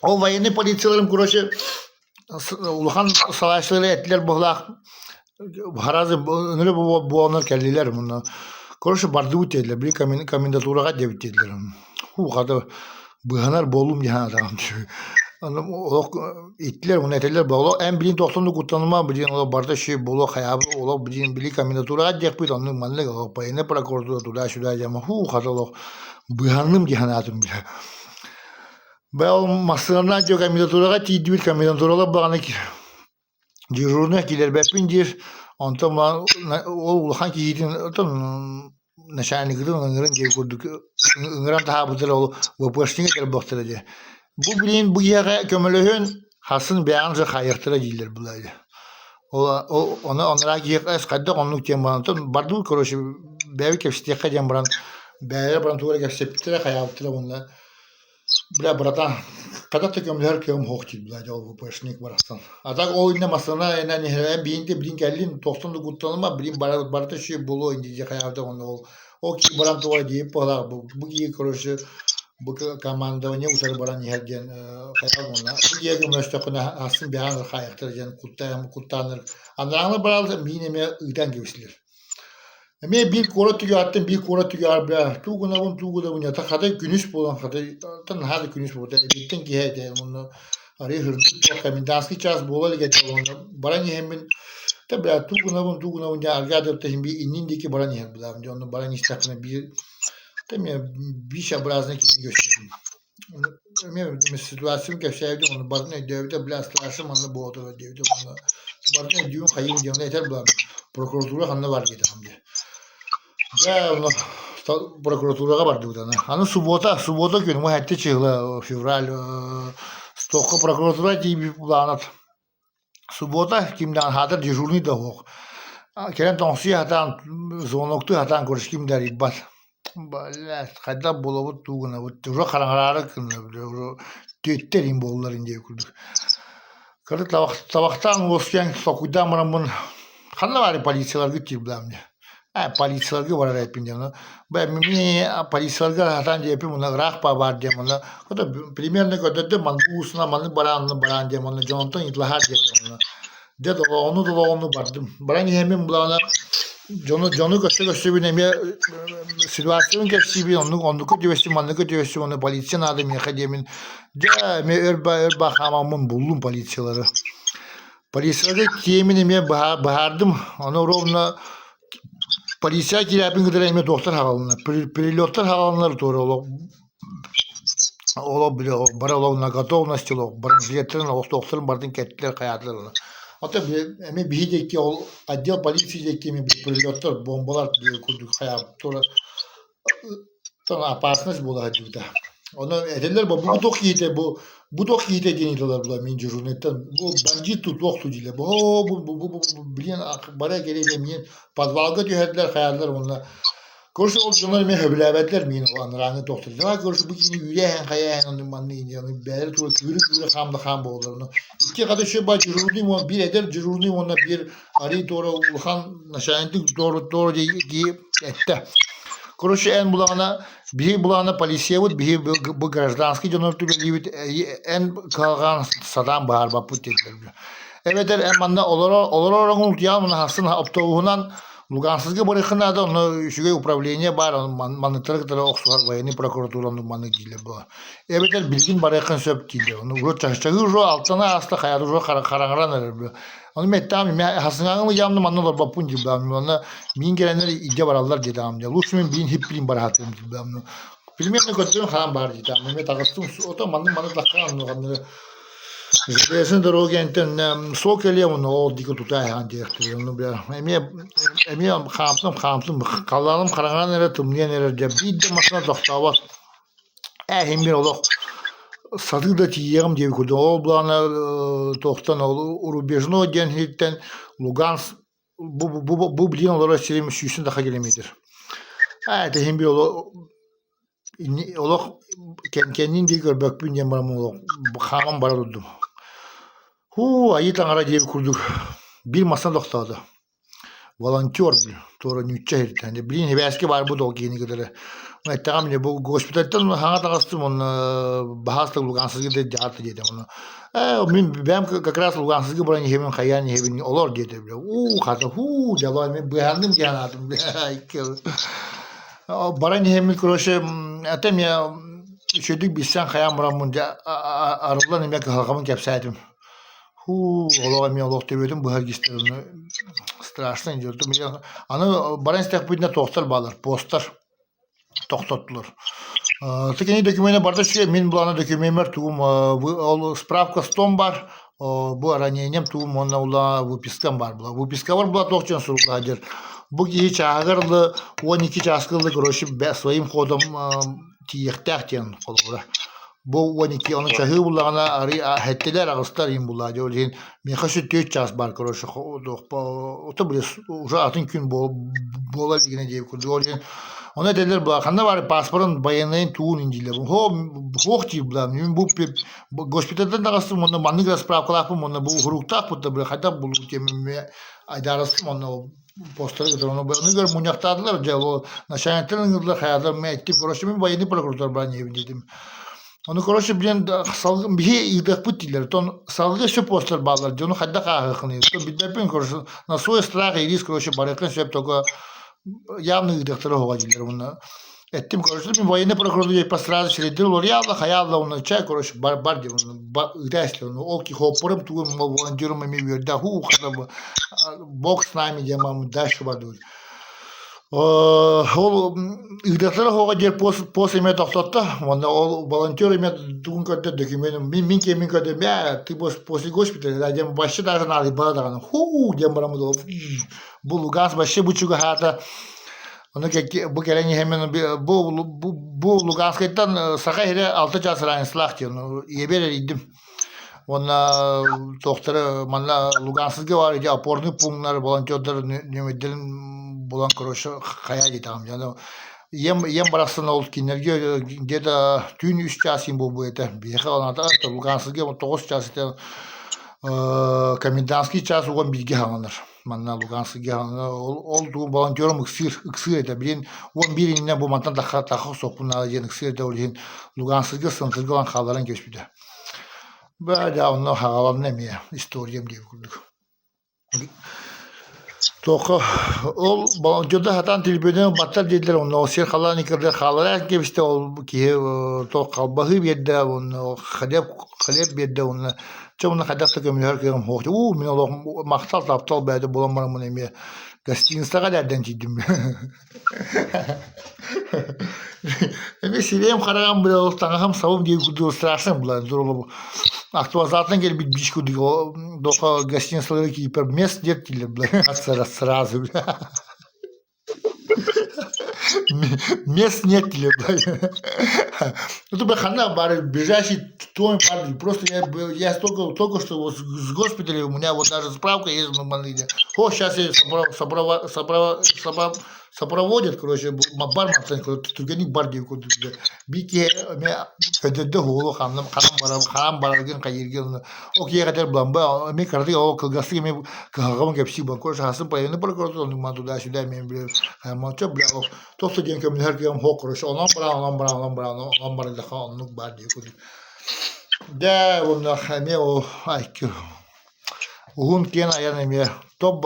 Ол военный полицияларым, короче, улахан салайааччылары этилэр быһылаах харазы ыныры буоланнар кэллилэр мунна. Короче, бардыбыт диэтилэр. Били комендатураҕа диэбит диэтилэр. Хуу, хата быыһанар буоллум дии санаатаҕым. Олох иттилэр уонна этэллэр буолуо эн билин тохтон да куттаныма билин олох барыта үчүгэй буолуо хайаабыт олох билин били комендатураҕа диэхпит оннук маннык олох военная прокуратура туда-сюда диэн һуу хата олох быыһанным дии санаатым бile. Бэл ол массыынанан дьэ комендатураҕа тиийдибит комендатуралар баҕаны Дежурнай киллэрбэппин диир, онтон ол улахан киһитин оттон начальникытын ыҥыран диир курдук ыҥыран таһаарбыттара ол ВПшник этэр дии. Бу билигин бу киһиэхэ көмөлөһөн хасын бэйэҕин же хаайыахтара дииллэр былай. Ол ону анараа киһиэхэ эс хайдах оннук диэн баран оттон бардыбыт короче бэйэбит кэпсэтиэххэ диэн баран бэйэлэрэ баран тугу эрэ кэпсэппиттэрэ хайаабыттара уонна Бля, братан, когда ты көмөлөһөр кыам суох диир, бля, ол ВПшник барахсан. А так ол иннэ массыына инэн иһэрэн биинти билин кэллин, тохтон да куттаныма, билин барыта үчүгэй буолуо инди дии хайаабыта уонна ол ол киһи баран туора диэбит быһалаах бу бу киһи короче бу командование утары баран иһэр диэн хайаан уонна бу киһи көмөлөстөххүнэ астын бэҕээн хаайыахтара диэн куттаан куттааннар анарааҥҥы бараалар миин эмиэ ыытан кэбистилэр. Эмиэ биир куорат түгэҕиттэн биир куорат түгэҕэр бээ тугу гынабын тугу гынабын ята хата күнүс буолан хата наһаа да күнүс буолбута эбиэттэн киэһэ этэ уонна арыый сырдык буолла комендантский час буола илик этэ уонна баран иһэммин да бля тугу гынабын тугу гынабын диэн аргаа да иһин биир иннин диэки баран иһэр былаам дьэ онно баран истэхпинэ биир да эмиэ виш-образный киһи көрсүбүтүм эмиэ ситуацияны кэпсээбитим уонна барытын өйдөөбүтэ бля страшно манна буола турар диэбитим уонна барытын өйдүүбүн хайыым диэн этэр буолан прокуратура ханна бар диэтэҕим дии дьэ онно прокуратураҕа бардыбыт аны аны суббота суббота күн уһэттэ чыһыла февраль стокка прокуратура тиийбит былаанат суббота кимдээн хаатар дежурный да суох кэлэн тоҥсуйа сатаан звоноктуу сатаан короче ким да арыйбат блядь хайдах буолабыт дуу гынабыт уже хараҥараары гынна уже. Түөттэр иҥ буоллар диye курдук. Кыры табахтаан уоскуйан толкуйдаан бараммын ханна баарый полицияларгыт диир буолаам дии. Ээ полицияларга барар эппин диэн. Бу эмиэ полицияларга сатаан диэппин уонна ыраах баар диэн уонна примерно көрдөрдүм маннык уусунан маннык бараан онно бараан диэн уонна дьонтон ыйыталаһаар диэтим уонна дьэ долоону долоону бардым. Баран иһэммин булаана дьону дьону көрсө көрсөбүн эмиэ ситуациябын кэпсиибин оннук оннукка түбэстим манныкка түбэстим уонна полиция наада миэхэ диэмин дьэ эмиэ өр ба өр ба хаамаммын буллум полициялары. Полицияларга тиэмин эмиэ быһаардым ону ровно полиция киирээппин кытары эмиэ туохтар хааллыннар прилеттар хааллыннар туора олох Олох били бары олох на готовности олох бронежилеттэрин олохтоохторун барытын кэттилэр хайаатылар ону. Оттон эмиэ биһи диэки ол отдел полиции диэки эмиэ прилеттар бомбалар курдук хайаабыт туора опасность буола сылдьыбыта. Ону этэллэр бу туох киһитэ бу бу туох киһитэ диэн ыйыталлар була мин дежурныйтан бу бандит туох ту дииллэр бу бу бу бу блин бара кэлиэ миин подвалга түһэрдилэр хайаатылар уонна Короче, ол дьоннор эмиэ сөбүлээбэтилэр миин ол анарааҥҥы тохтор. Давай, короче, бу киһини үүрээһин хайааһын оннук маннык иньэ бэйэлэрэ тура күүрэ-күүрэ хаам да хаам буолаллар. Ону икки хата үчүгэй баар дежурный уонна биир эдэр дежурный уонна биир арыы туора улахан начальник туора туора дии эттэ. Короче, эн булаҕына биһи булаҕына полициябыт, биһи бу гражданский дьоннор түбэлиибит эн кыһалҕаан сатаан быһаарбаппыт диэтилэр. Эбэтэр эн манна олорор олорор оҥун утуйаҕын уонна сарсын автобуһунан Лугансызга барыахха наада, онно үчүгэй управление баар, манныктары кытары охсуһар военный прокуратура оннук маннык дииллэр буо. Эбэтэр билигин барыаххын сөп дииллэр. Ону уже чаһы уже алтана ааста хайа уже хараҥаран эрэр бу. Ону меттаам хасыҥааҥын ыйаамны манна олорбоппун диир Онно миин кэлэннэр илдьэ бараллар диэтэҕим дии. Лучше мин биин хиппилин бараһатым диир Примерно көрдөрөн хаан баар диэтэҕим. Эмиэ таҕыстым ото маннык маннык лаххаан онно Железной дороги энтэн суол кэлиэ уонна ол диэки тута аһаан диэхтэрэ. Ону бля эмиэ эмиэ хаамтым хаамтым халлааным хараҥаран эрэ тымныйан эрэр дьэ биир да массыына тохтообот. Ээ иһин мин олох сатыы да тиийиэҕим диэбит курдук. Ол былаана туохтан ол Рубежной диэн иһиттэн Луганск бу бу бу билигин олорор сирим сүүстэн тахса километр. Аа ити иһин би олох кэннин диэки көрбөкпүн диэн баран олох хааман бара турдум. Һуу, айыы таҥара диэбит курдук биир массыына тохтоото. Волонтер туора ньуучча иһиртэн. Билигин сибээскэ баарбыт ол киһини кытары. Эттэҕим дьэ бу госпитальтан хаҥа таҕыстым уонна баһаалыста Лугансызга дьаһалта диэтим уонна Ээ, мин бэйэм как раз Лугансызга баран иһэбин, хайаан иһэбин, олор диэтэ бile. Уу, хата, һуу, дьалай, мин быһаанным диэн аатым. Баран иһэммин, короче, это эмиэ үчүгэйдик билсэн хайаан бараммын дьэ арыллан эмиэ кыһалҕабын кэпсээтим. Һуу, олох эмиэ олох төбөтүн быһа илгистэр страшно Аны баран истэхпитинэ туохтар бааллар, постар тохтоттулар. Кини докумена барыта үчүгэй, мин былаана докумеммэр тугум ол справка стом бар, бу ранением тугум уонна ула выпискам бар була. Выпискабар була туох дьон сурулла диир. Бу киһи чааһыгар ылы 12 чааска ылы короче своим ходом тиийиэхтээх диэн холобура. Бу 12 ону чаһыы буллаҕына арый сэттэлэр аҕыстар иһин буллаа дии. Ол иһин миэхэ өссө 4 чаас баар короче ото били уже атын күн буола илигинэ диэбит курдук. Ол иһин ону этэллэр була ханна баар паспорын байыаннайын туун дииллэр. Суох диир була. Мин бу госпитальтан таҕыстым уонна маннык справкалаахпын уонна бу уһуруктаахпыт да били хайдах булуу диэммин айдаарыстым уонна постары кытары ону ону мунньахтаатылар дьэ ол начальниктар ыҥырдылар хайаатар мин эттим короче мин военный прокуратура баран иһэбин диэтим ону короче блин биһи ыытыахпыт дииллэр оттон салгыы өссө постар бааллар дьону хайдах ааһыаххыный оттон билбэппин короче на свой страх и риск короче барыаххын сөп только явно ыытыахтара оһоҕо дииллэр уонна Эттим, короче, мин военный прокуратура сразу сирэйдэр уларыйаалла, хайаалла уонна чай, короче, бар бар диэн ыыта эстэ. Ол ки хоппорум тугум волонтерум эмиэ үөрдэ, хуу хата бог с нами диэн мам дальше бардыбыт. Ол ыытатара хоҕо диэр пост эмиэ тохтотто. Уонна ол волонтер эмиэ тугун көрдө документин мин мин киэммин көрдө, мэ ты после госпиталя да диэн вообще даже наадыйбата даҕаны хуу диэн баран бу Луганск вообще бу чугаһаата Ону бу кэлэн иһэммин бу бу Луганскайтан Саха сирэ 6 чаас разницалаах диэн ийэбэр эрийдим. Уонна туохтары манна Луганскайга баар ити опорный пунктар волонтердар нүөмэрдэрин булан короче хайаа диэтэҕим. Дьэ Ийэм барахсан ол кинилэргэ где-то түүн 3 чаас иин буолбут этэ. Биһиэхэ аната Луганскайга 9 чаас этэ. Комендантский час уган бииргэ хаҥанар. Манна Луганскайга хаҥанар. Ол тугу волонтерум ыксыыр, ыксыыр этэ. Билин 11 иннинэ бу мантан тахха тахха соппун наада диэн ыксыыр этэ. Ол иһин Луганскайга Сынтырга ылан хаалларан кэбиспитэ. Бээ, дьэ, онно хаҕаланна эмиэ историям диэбит курдук. Туохха ол волонтердар сатаан телефонунан ылбаттар дииллэр онно ол сир халаан иккэрдэ хаалара кэбистэ ол киһи туох халбаһыы биэрдэ уонна хлеб хлеб биэрдэ уонна чэ уонна хайдах да көмөлөһөр кыаҕым суох уу мин олох махтал таптал бэйэтэ буолан бараммын эмиэ гостиницаҕа эрдэн тиийдим. Эмиэ сирэйим хараҕым бile ол таҥаһым сабым диэн курдук страшно была здорово. Автовокзалтан кэлбит бииш курдук доха гостиницалары киипер мест нет дииллэр бля сразу бля. Мест нет дииллэр бля. Ну тупо ханна бар ближайший той бар просто я только только что вот с госпиталя у меня вот даже справка есть нормальная. О, сейчас я сопроводят, короче, бар мантан түргэнник бар диэн курдук биир киһи эмиэ көдөрдө уолу ханна ханан барар хаан бараргын хайыыргын ол киһи этэр буламба эмиэ кыратык ол кылгастык эмиэ кыһалҕабын кэпсии буолан короче хасын половину прокуратура туда-сюда эмиэ бля молча бля туох да диэн көмөлөһөр киһим суох короче онон баран онон баран онон баран онон баран оннук баар дии курдук дьэ уонна эмиэ ол айкы Уһун киэн айан эмиэ топ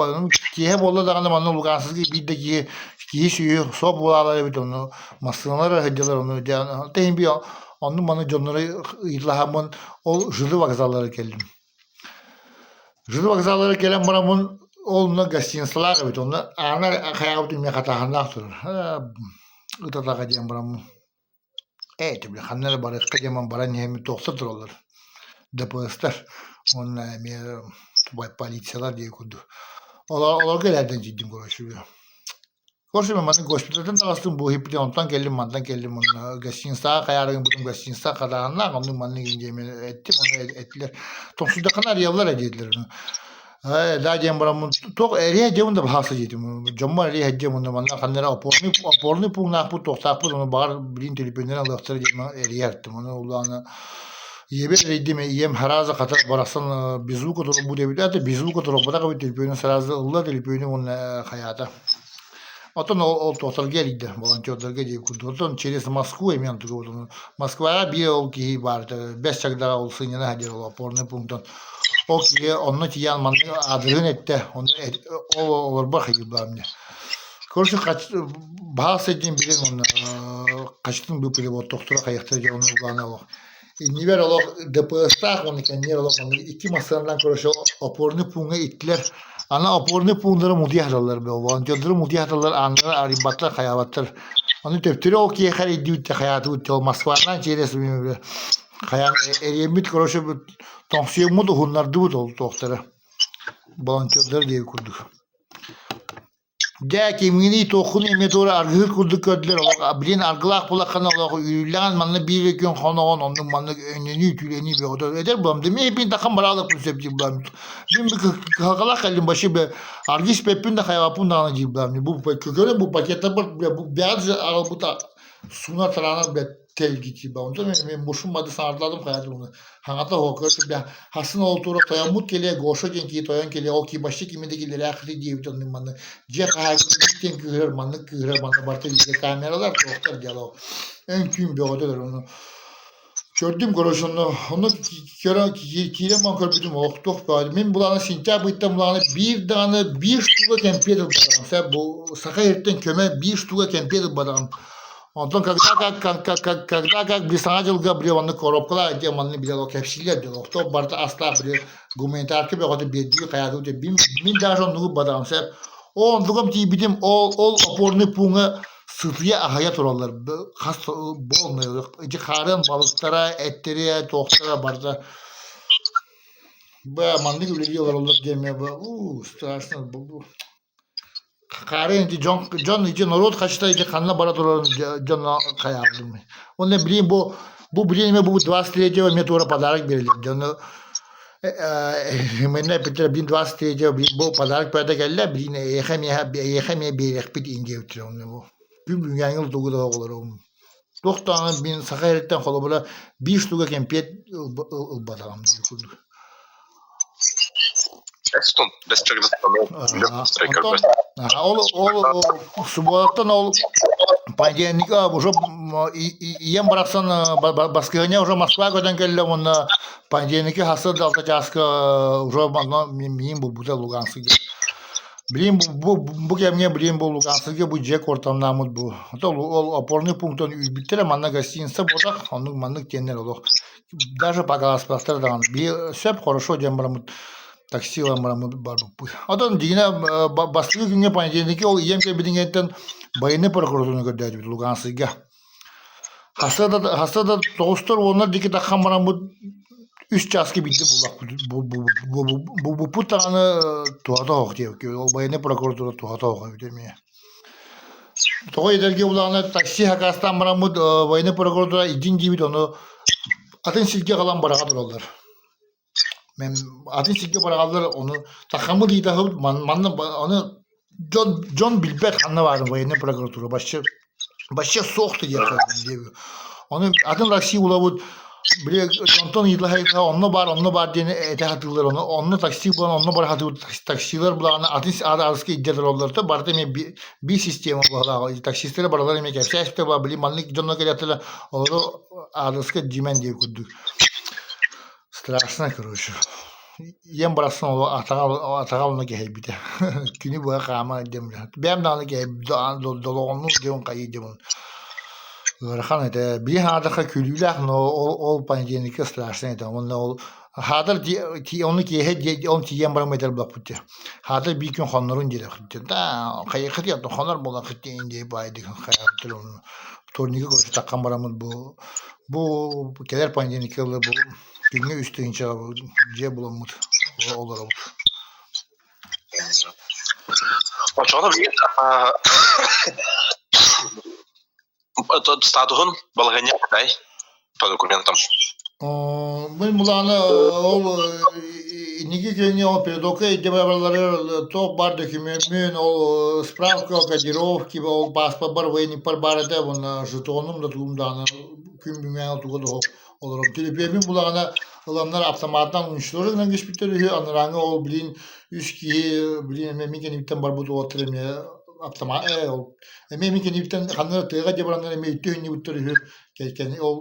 киэһэ буолла даҕаны манна Луганскайга биир да киһи киһи сүөһү суох буолаалар эбит ону массыыналар эрэ сылдьаллар ону дьэ иһин биир оннук маннык дьоннору ыйыталаһаммын ол жилы вокзаллара кэллим. Жилы вокзаллара кэлэн бараммын ол онно гостиницалаах эбит онно аана хайаабыт эмиэ хатааһыннаах турар ытатаҕа диэн бараммын Ээ, били ханна эрэ барыахха диэн баран иһэммит туохтар тураллар, ДПС-тар уонна эмиэ полициялар диэн курдук. Олорго элээрдэн киирдим короче. Короче, манна госпитальтан таҕыстым, бу иһиппитин онтон кэллим, мантан кэллим уонна гостиницаҕа хайаарыгын бутум гостиница хатааһыннаах, оннук маннык диэмин эттим, ону эттилэр. Тоҥсуйдаххына арыйаллар ээ диэтилэр. Ээ, да диэн бараммын туох эриэ диэбин да баһаалыста диэтим. Дьоммор эриэ диэм уонна манна ханна эрэ опорный опорный пуунаахпыт туохтаахпыт ону баҕар билин төлөпүөннэрин ылыахтара диэн эрийэ аттым. Ону улаана ийэбэр эрийдим, ийэм сразу хата барахсан без звука турбут эбит. Это без звука турбатах эбит төлөпүөнүн сразу ылла төлөпүөнү уонна хайаата. Оттон ол ол туохтарга эрийдэ, волонтердарга диэн курдук. Оттон через Москву эмиэ онтуга Москваҕа биир ол киһи баар бэс чагдаҕа ол сынньана сылдьар ол опорный пунктан Ол киһи онно тиийэн маннык аадырыһын эттэ, ону ол олорбор хайыыллаам дии. Короче, баһаал сылдьан билэн уонна хачытын быыппыта буолтохторо хайыахтара дьэ онно улаана олох. Иннибэр олох ДПС-таах уонна кэннигэр олох маннык икки массыынанан короче опорный пууҥҥа иттилэр. Аны опорный пууннары мутуйа сыталлар волонтердары мутуйа сыталлар ааннары арыйбаттар хайаабаттар. Ону төптөрү ол киһиэхэ эрийдибит хайаатыбыт ол Москванан через хайаан эриэммит короче Тоҥсуйаммыт уһуннардыбыт ол туохтара волонтердар диэки курдук. Дьэ, кимҥиний туоххунуй эмиэ туора аргыһыт курдук көрдүлэр олох блин аргылаах булаххына олох үүрүллэҕин манна биир күн хоноҕун оннук маннык өҥнөнүү түүлэнии бөҕөтө эдэр буолам да мин таххан бараалыкпын сөп диир буолам мин кыһалҕалаах кэллим вообще бе аргы испэппин да хайаҕаппын даҕаны диир буолам бу көрөн бу пакеттарбар бу бэҕэт аҕалбыта сууна тараанар бэт тэлгитиба. Онтон мен мушуммады саҥардадым хайа уну. Хаҥата оһокко сүрдэ хасын ол тура тойоммут кэлиэ Гоша диэн киһи тойон кэлиэ ол киһи почти кими да киллэрээхти диэбит оннук манны дьиэ хаһаайката диэн кыыһырар маннык кыыһырар манна барыта видеокамералар туохтар диалог өҥ-түүн бөҕөтөлөр ону көрдүм короче онно онно көрөн киирэн баран көрбүтүм олох туох бөҕө мин булааны сентябрь ыйтан булааны биир даҕаны биир штука кэмпиэт ылбатаҕым сөп бу саха сириттэн көмө биир штука кэмпиэт ылбатаҕым. Онтон когда как как когда как били саҥа дьылга били оннук коробкалаах дьэ манны били ол кэпсииллэр дьон охто барыта астаах били гуманитарка бөҕөтө биэрдии хайаатыбыт диэн мин мин даже оннугу бадаҕым сөп ол онтугам тиийбитим ол ол опорный пууҥҥа сытыйа аһыйа тураллар хас буолмай ити хаарыан балыктара эттэрэ туохтара барыта б маннык үлэлии олороллор диэмэ уу страшно. Хаарын ити дьон дьон ити норуот хачта ити ханна бара турарын дьон хайаабытым. Уонна билигин бу бу билигин бу 23 эмиэ туора подарок биэрэллэр дьону мэннэ эппиттэрэ билигин 23 бу подарок бөҕөтө кэллэ билигин эйиэхэ эмиэ эйиэхэ эмиэ биэриэхпит иин диэбиттэрэ онно бу. Күн бүгүҥҥээҥи тугу да оҕолорум. Туох даҕаны мин саха эриттэн холобура биир штука кэмпиэт ылбатаҕым диир курдук. Ол ол субуотаттан ол понедельника уже ийэм барахсан баскыһыанньа уже Москва көтөн кэллэ уонна понедельникка хасыр да алта чааска уже манна миин булбута Луганскига. Билин бу бу кэмҥэ билин бу Луганскига бу дьиэ куортамнааммыт бу. Ол опорный пунктан үүрбүттэрэ манна гостиница буолах оннук маннык диэннэр олох даже погаласпаттар даҕаны. Биһи сөп хорошо диэн бараммыт такси ылан бараммыт барбыппыт. Оттон дьиҥинэ бастакы күҥҥэ понедельникке ол ийэм кэлбитин байыаннай прокуратураны көрдөөтүбүт Луганскига. Хаста да хаста да тоҕустар уоннар диэки таххан бараммыт үс чааска биирдэ буллахпыт булбуппут даҕаны туһата суох диэбиккэ ол байыаннай прокуратура туһата суох эбит эмиэ. Тоҕо этэргэ булаҕына такси сакаастаан бараммыт военнай прокуратура илдьин диибит ону атын сиргэ аҕалан быраҕа тураллар. Мен атын сиргэ быраҕаллар ону тахаммыт ыйытаһыбыт манна ону дьон дьон билбэт ханна баарын военнай прокуратура вообще вообще суох да диэххэ Ону атын такси булабыт били онтон ыйыталаһа онно баар онно баар диэн этэ сатыыллар ону онно такси булан онно бара сатыыр таксилар булаҕына атын аадырыска илдьэ тураллар да барыта эмиэ биир система быһалаах таксистары барылар эмиэ кэпсээспитэ баа били маннык дьонно кэлэттэрэ олору аадырыска дьимэн диир курдук Страшно, короче. Ийэм барахсан ол атаҕа атаҕа онно кэһэйбитэ. Күнү быһа хаама диэн бэйэм даҕаны долоҕоннуу диэн хайыы диэн ыарахан этэ. Биир хаадахха күлүүлээх, но ол ол понедельникка страшно этэ. Уонна ол хаатар ону киэһэ ол тиийэн баран этэр буоллахпыт дии. Хаатар биир күн хоннорун диэтэхпит дии. Да хайыаххытый хонор буоллаххыт диэн дии баайдык хайаабыттар онно. Вторникка короче таххан бараммыт бу бу кэлэр понедельникка бу күҥҥэ үс тыһыынчаҕа дьиэ буламмыт олоробут. Оччоҕуна билигин статуһун балаһыанньа дай по документам. Мин мулааны ол инники күҥҥэ ол передокка илдьэ баралларыгар туох баар докумеммүн, ол справка о кодировке, ол паспорпар, военникпар баар этэ уонна жетонум да тугум даҕаны күн бүгүҥҥэ туга да суох олорор. Төлөпүөммүн булаҕына ыланнар автоматынан уничтожить гынан кэспиттэр үһү, анарааҥҥы ол билин үс киһи билин эмиэ мин кэннибиттэн барбыт уолаттар эмиэ автомат ээ ол эмиэ мин кэннибиттэн ханна эрэ тыаҕа дьэ бараннар эмиэ үттү үһүнньүбүттэр үһү кэни ол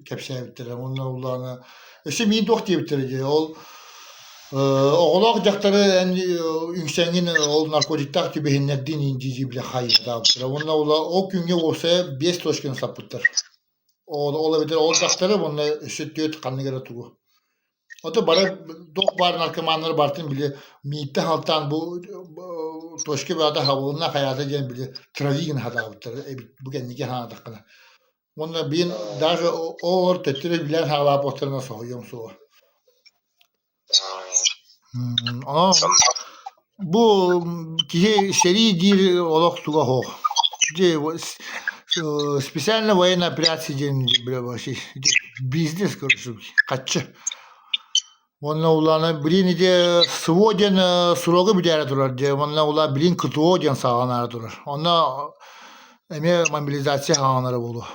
кэпсээбиттэрэ уонна улаана өссө миин туох диэбиттэрэ дии ол оҕолоох дьахтары эн үҥсэҥҥин ол наркотиктаах түбэһиннэрдиин индии бile хайыһатаабыттара уонна ол күҥҥэ уопсайа биэс точканы саппыттар Ол, ол эбэтэр ол дьахтары уонна өссө түөрт ханнык эрэ тугу. Ото бары туох баар наркоманнар барытын били мииттэ халтаан бу точка баата хабылына хайаата диэн били травигин хатаабыттар эбит бу кэнники ханаатаххына. Уонна биин даже олор төттөрү билэн хаалаабыттарына соһуйуом суоҕа. Онон бу киһи сэрии диир олох туга суох. Дьэ специально военная операция диэн бизнес короче хаччы. Уонна улаана билин ити СВО диэн срогу бүтээри турар дьэ уонна ула билин КТО диэн саҕаланаары турар. Онно эмиэ мобилизация саҕаланара буолуо.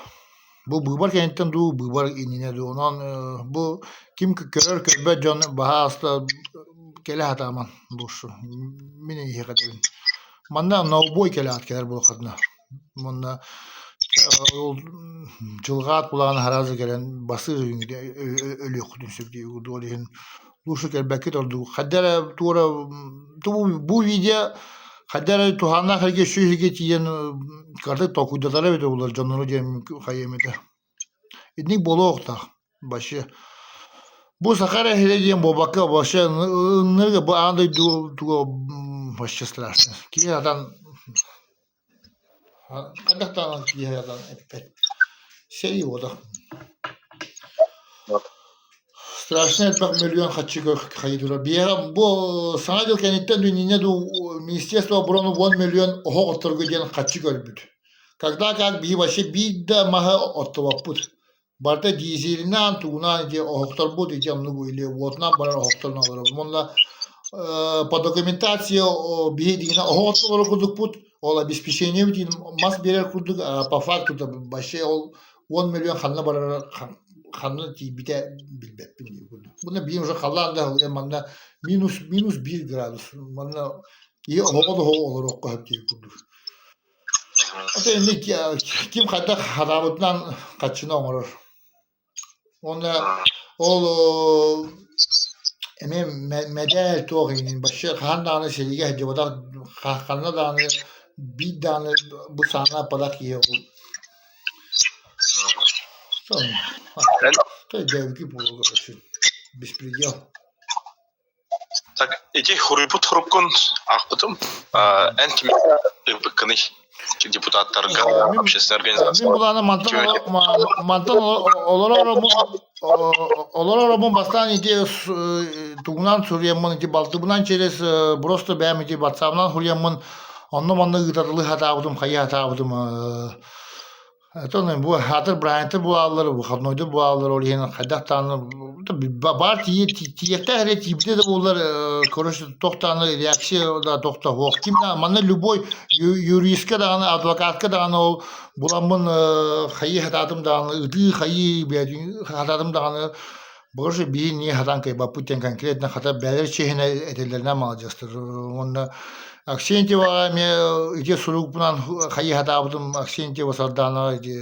Бу быыбар кэнниттэн дуу, быыбар иннинэ дуу. Онон бу ким көрөр көрбөт дьон баһаалыста кэлэ сатааман лучше. Мин эйиэхэ этэбин. Манна ноубой кэлэҕит кэлэр буолаххытына. Манна ол дьылҕаат булаҕын аһараазы кэлэн басыы өлүөххүтүн сөп дии ол иһин лучше кэлбэккит ордук. Хайда эрэ туора бу видео хайда эрэ туһааннаах эргэ сүөһүгэ тиийэн кырдык толкуйдатара эбитэ буоллар дьоннору диэн хайыам этэ. Итинник буолуохтаах вообще. Бу саха эрэ иһирэ диэн буолбакка вообще ыннырга бу аан дойду туга вообще страшно. Киһи сатаан хайдах даҕаны киһи сатаан эппэт. Сэрии буолуох. Страшно элбэх мөлүйүөн харчы хайыы турар. Биһиэхэ бу Саҥа дьыл кэнниттэн дуу иннинэ дуу Министерство обороны уон мөлүйүөн оһох отторго диэн харчы көрбүт. Когда как биһи вообще биир да маһы оттубаппыт. Барыта дизелинэн, тугунаан ити оһохторбут ити оннук или уотунан барар оһохторун олоробут. Уонна по документация биһи дигинэ оһох оттолоро курдукпут. Ол обеспечение диин мас биэрэр курдук, а по факту вообще ол 10 миллион ханна барара, ханна тиийбитэ билбэппин дии курдук. Буна биир уже халлаан да манна минус 1 градус манна киһи оһоҕо да олоруохха сөп дии курдук. Ото инник ким хайдах хараабытынан хаччыны оҥорор. Уонна ол эмиэ мэдээл туох иһин вообще хаһан даҕаны сэриигэ сылдьыбатах, ханна даҕаны биир даҕаны бу саана аппатах киһи ол. Беспредел. Так, ити хуруйбут хуруккун аахпытым. Эн кимиэхэ ыыппыккыный? Депутаттарга, общественной организация. Мин булаана мантан олорор оромун бастаан ити тугунан суруйаммын, ити балтыбынан через просто бэйэм ити ватсабынан суруйаммын, онно манна ыытатылыы сатаабытым, хайыы сатаабытым. Оттон бу аатыр бырааһынньыктар буолаллар, выходнойдар буолаллар, ол иһин хайдах даҕаны баар тиийиэхтээх эрэ тиийбитэ да буоллар, короче, туох даҕаны реакция да туох да суох. Ким да манна любой юристка даҕаны, адвокатка даҕаны ол буламмын хайыы сатаатым даҕаны, ытыы хайыы сатаатым даҕаны, больше биһи не сатаан кыайбаппыт диэн конкретно хата бэйэлэр чиэһинэ этэллэринэн маладьыастар. Уонна Аксентьеваҕа эмиэ ити сурукпунан хайыы сатаабытым. Аксентьева Сардаана ити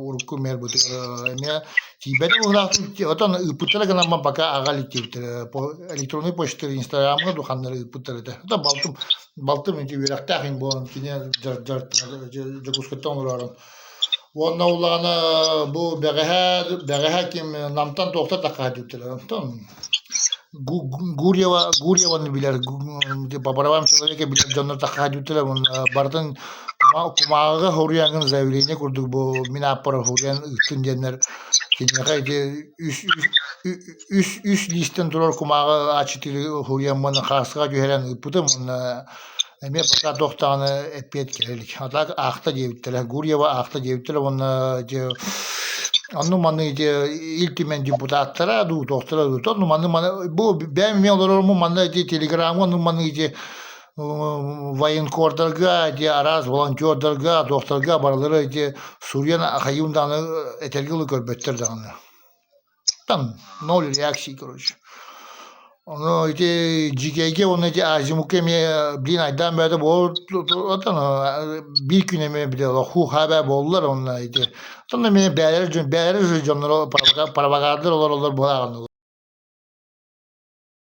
урукку мэр бытыгар эмиэ тиийбэтэ быһыылаах. Оттон ыыппыттара гынан пока аҕа иликтиэбиттэр. Электронный почта Инстаграмҥа духаннары ыыппыттар этэ. Оттон балтым ити үөрэхтээх им буолан кини Дьокуускайтан олорорун. Уонна улаана бу бэҕэһээ ким Намтан туохта тахха диэбиттэр. Онтон Гурьева Гурьеваны билэр по правам человека билэр дьоннор тахха диэбиттэр. Барытын кумааҕыга хоруйаҥҥын заявление курдук бу мин ааппар хоруйан ыыттын диэннэр киниэхэ ити үс лиистэн турар кумааҕы А4 хоруйаммын хааскаҕа түһэрэн ыыппытым уонна эмиэ пока туох даҕаны эппиэт кэлэ илик. А так аахта диэбиттэрэ, Гурьева аахта диэбиттэрэ уонна ити онну маны ити Ил Түмэн депутаттара дуу, туохтара дуу, онну маны маны бу бэйэм эмиэ олороруммун манна ити телеграмҥа онну маны ити военкордарга, ити араас волонтердарга, туохтарга барылары ити суруйан хайыым даҕаны этэргэ дылы көрбөттөр даҕаны. Там ноль реакции, короче. Ону ити дьиикэйгэ уонна ити Азимукка эмиэ блин айдаан бөҕөтө буол оттон биир күн эмиэ били хуу-хаа буоллар онно ити оттон эмиэ бэйэлэрэ дьон бэйэлэрэ дьонноро провокатордар олороллор буолааҕын.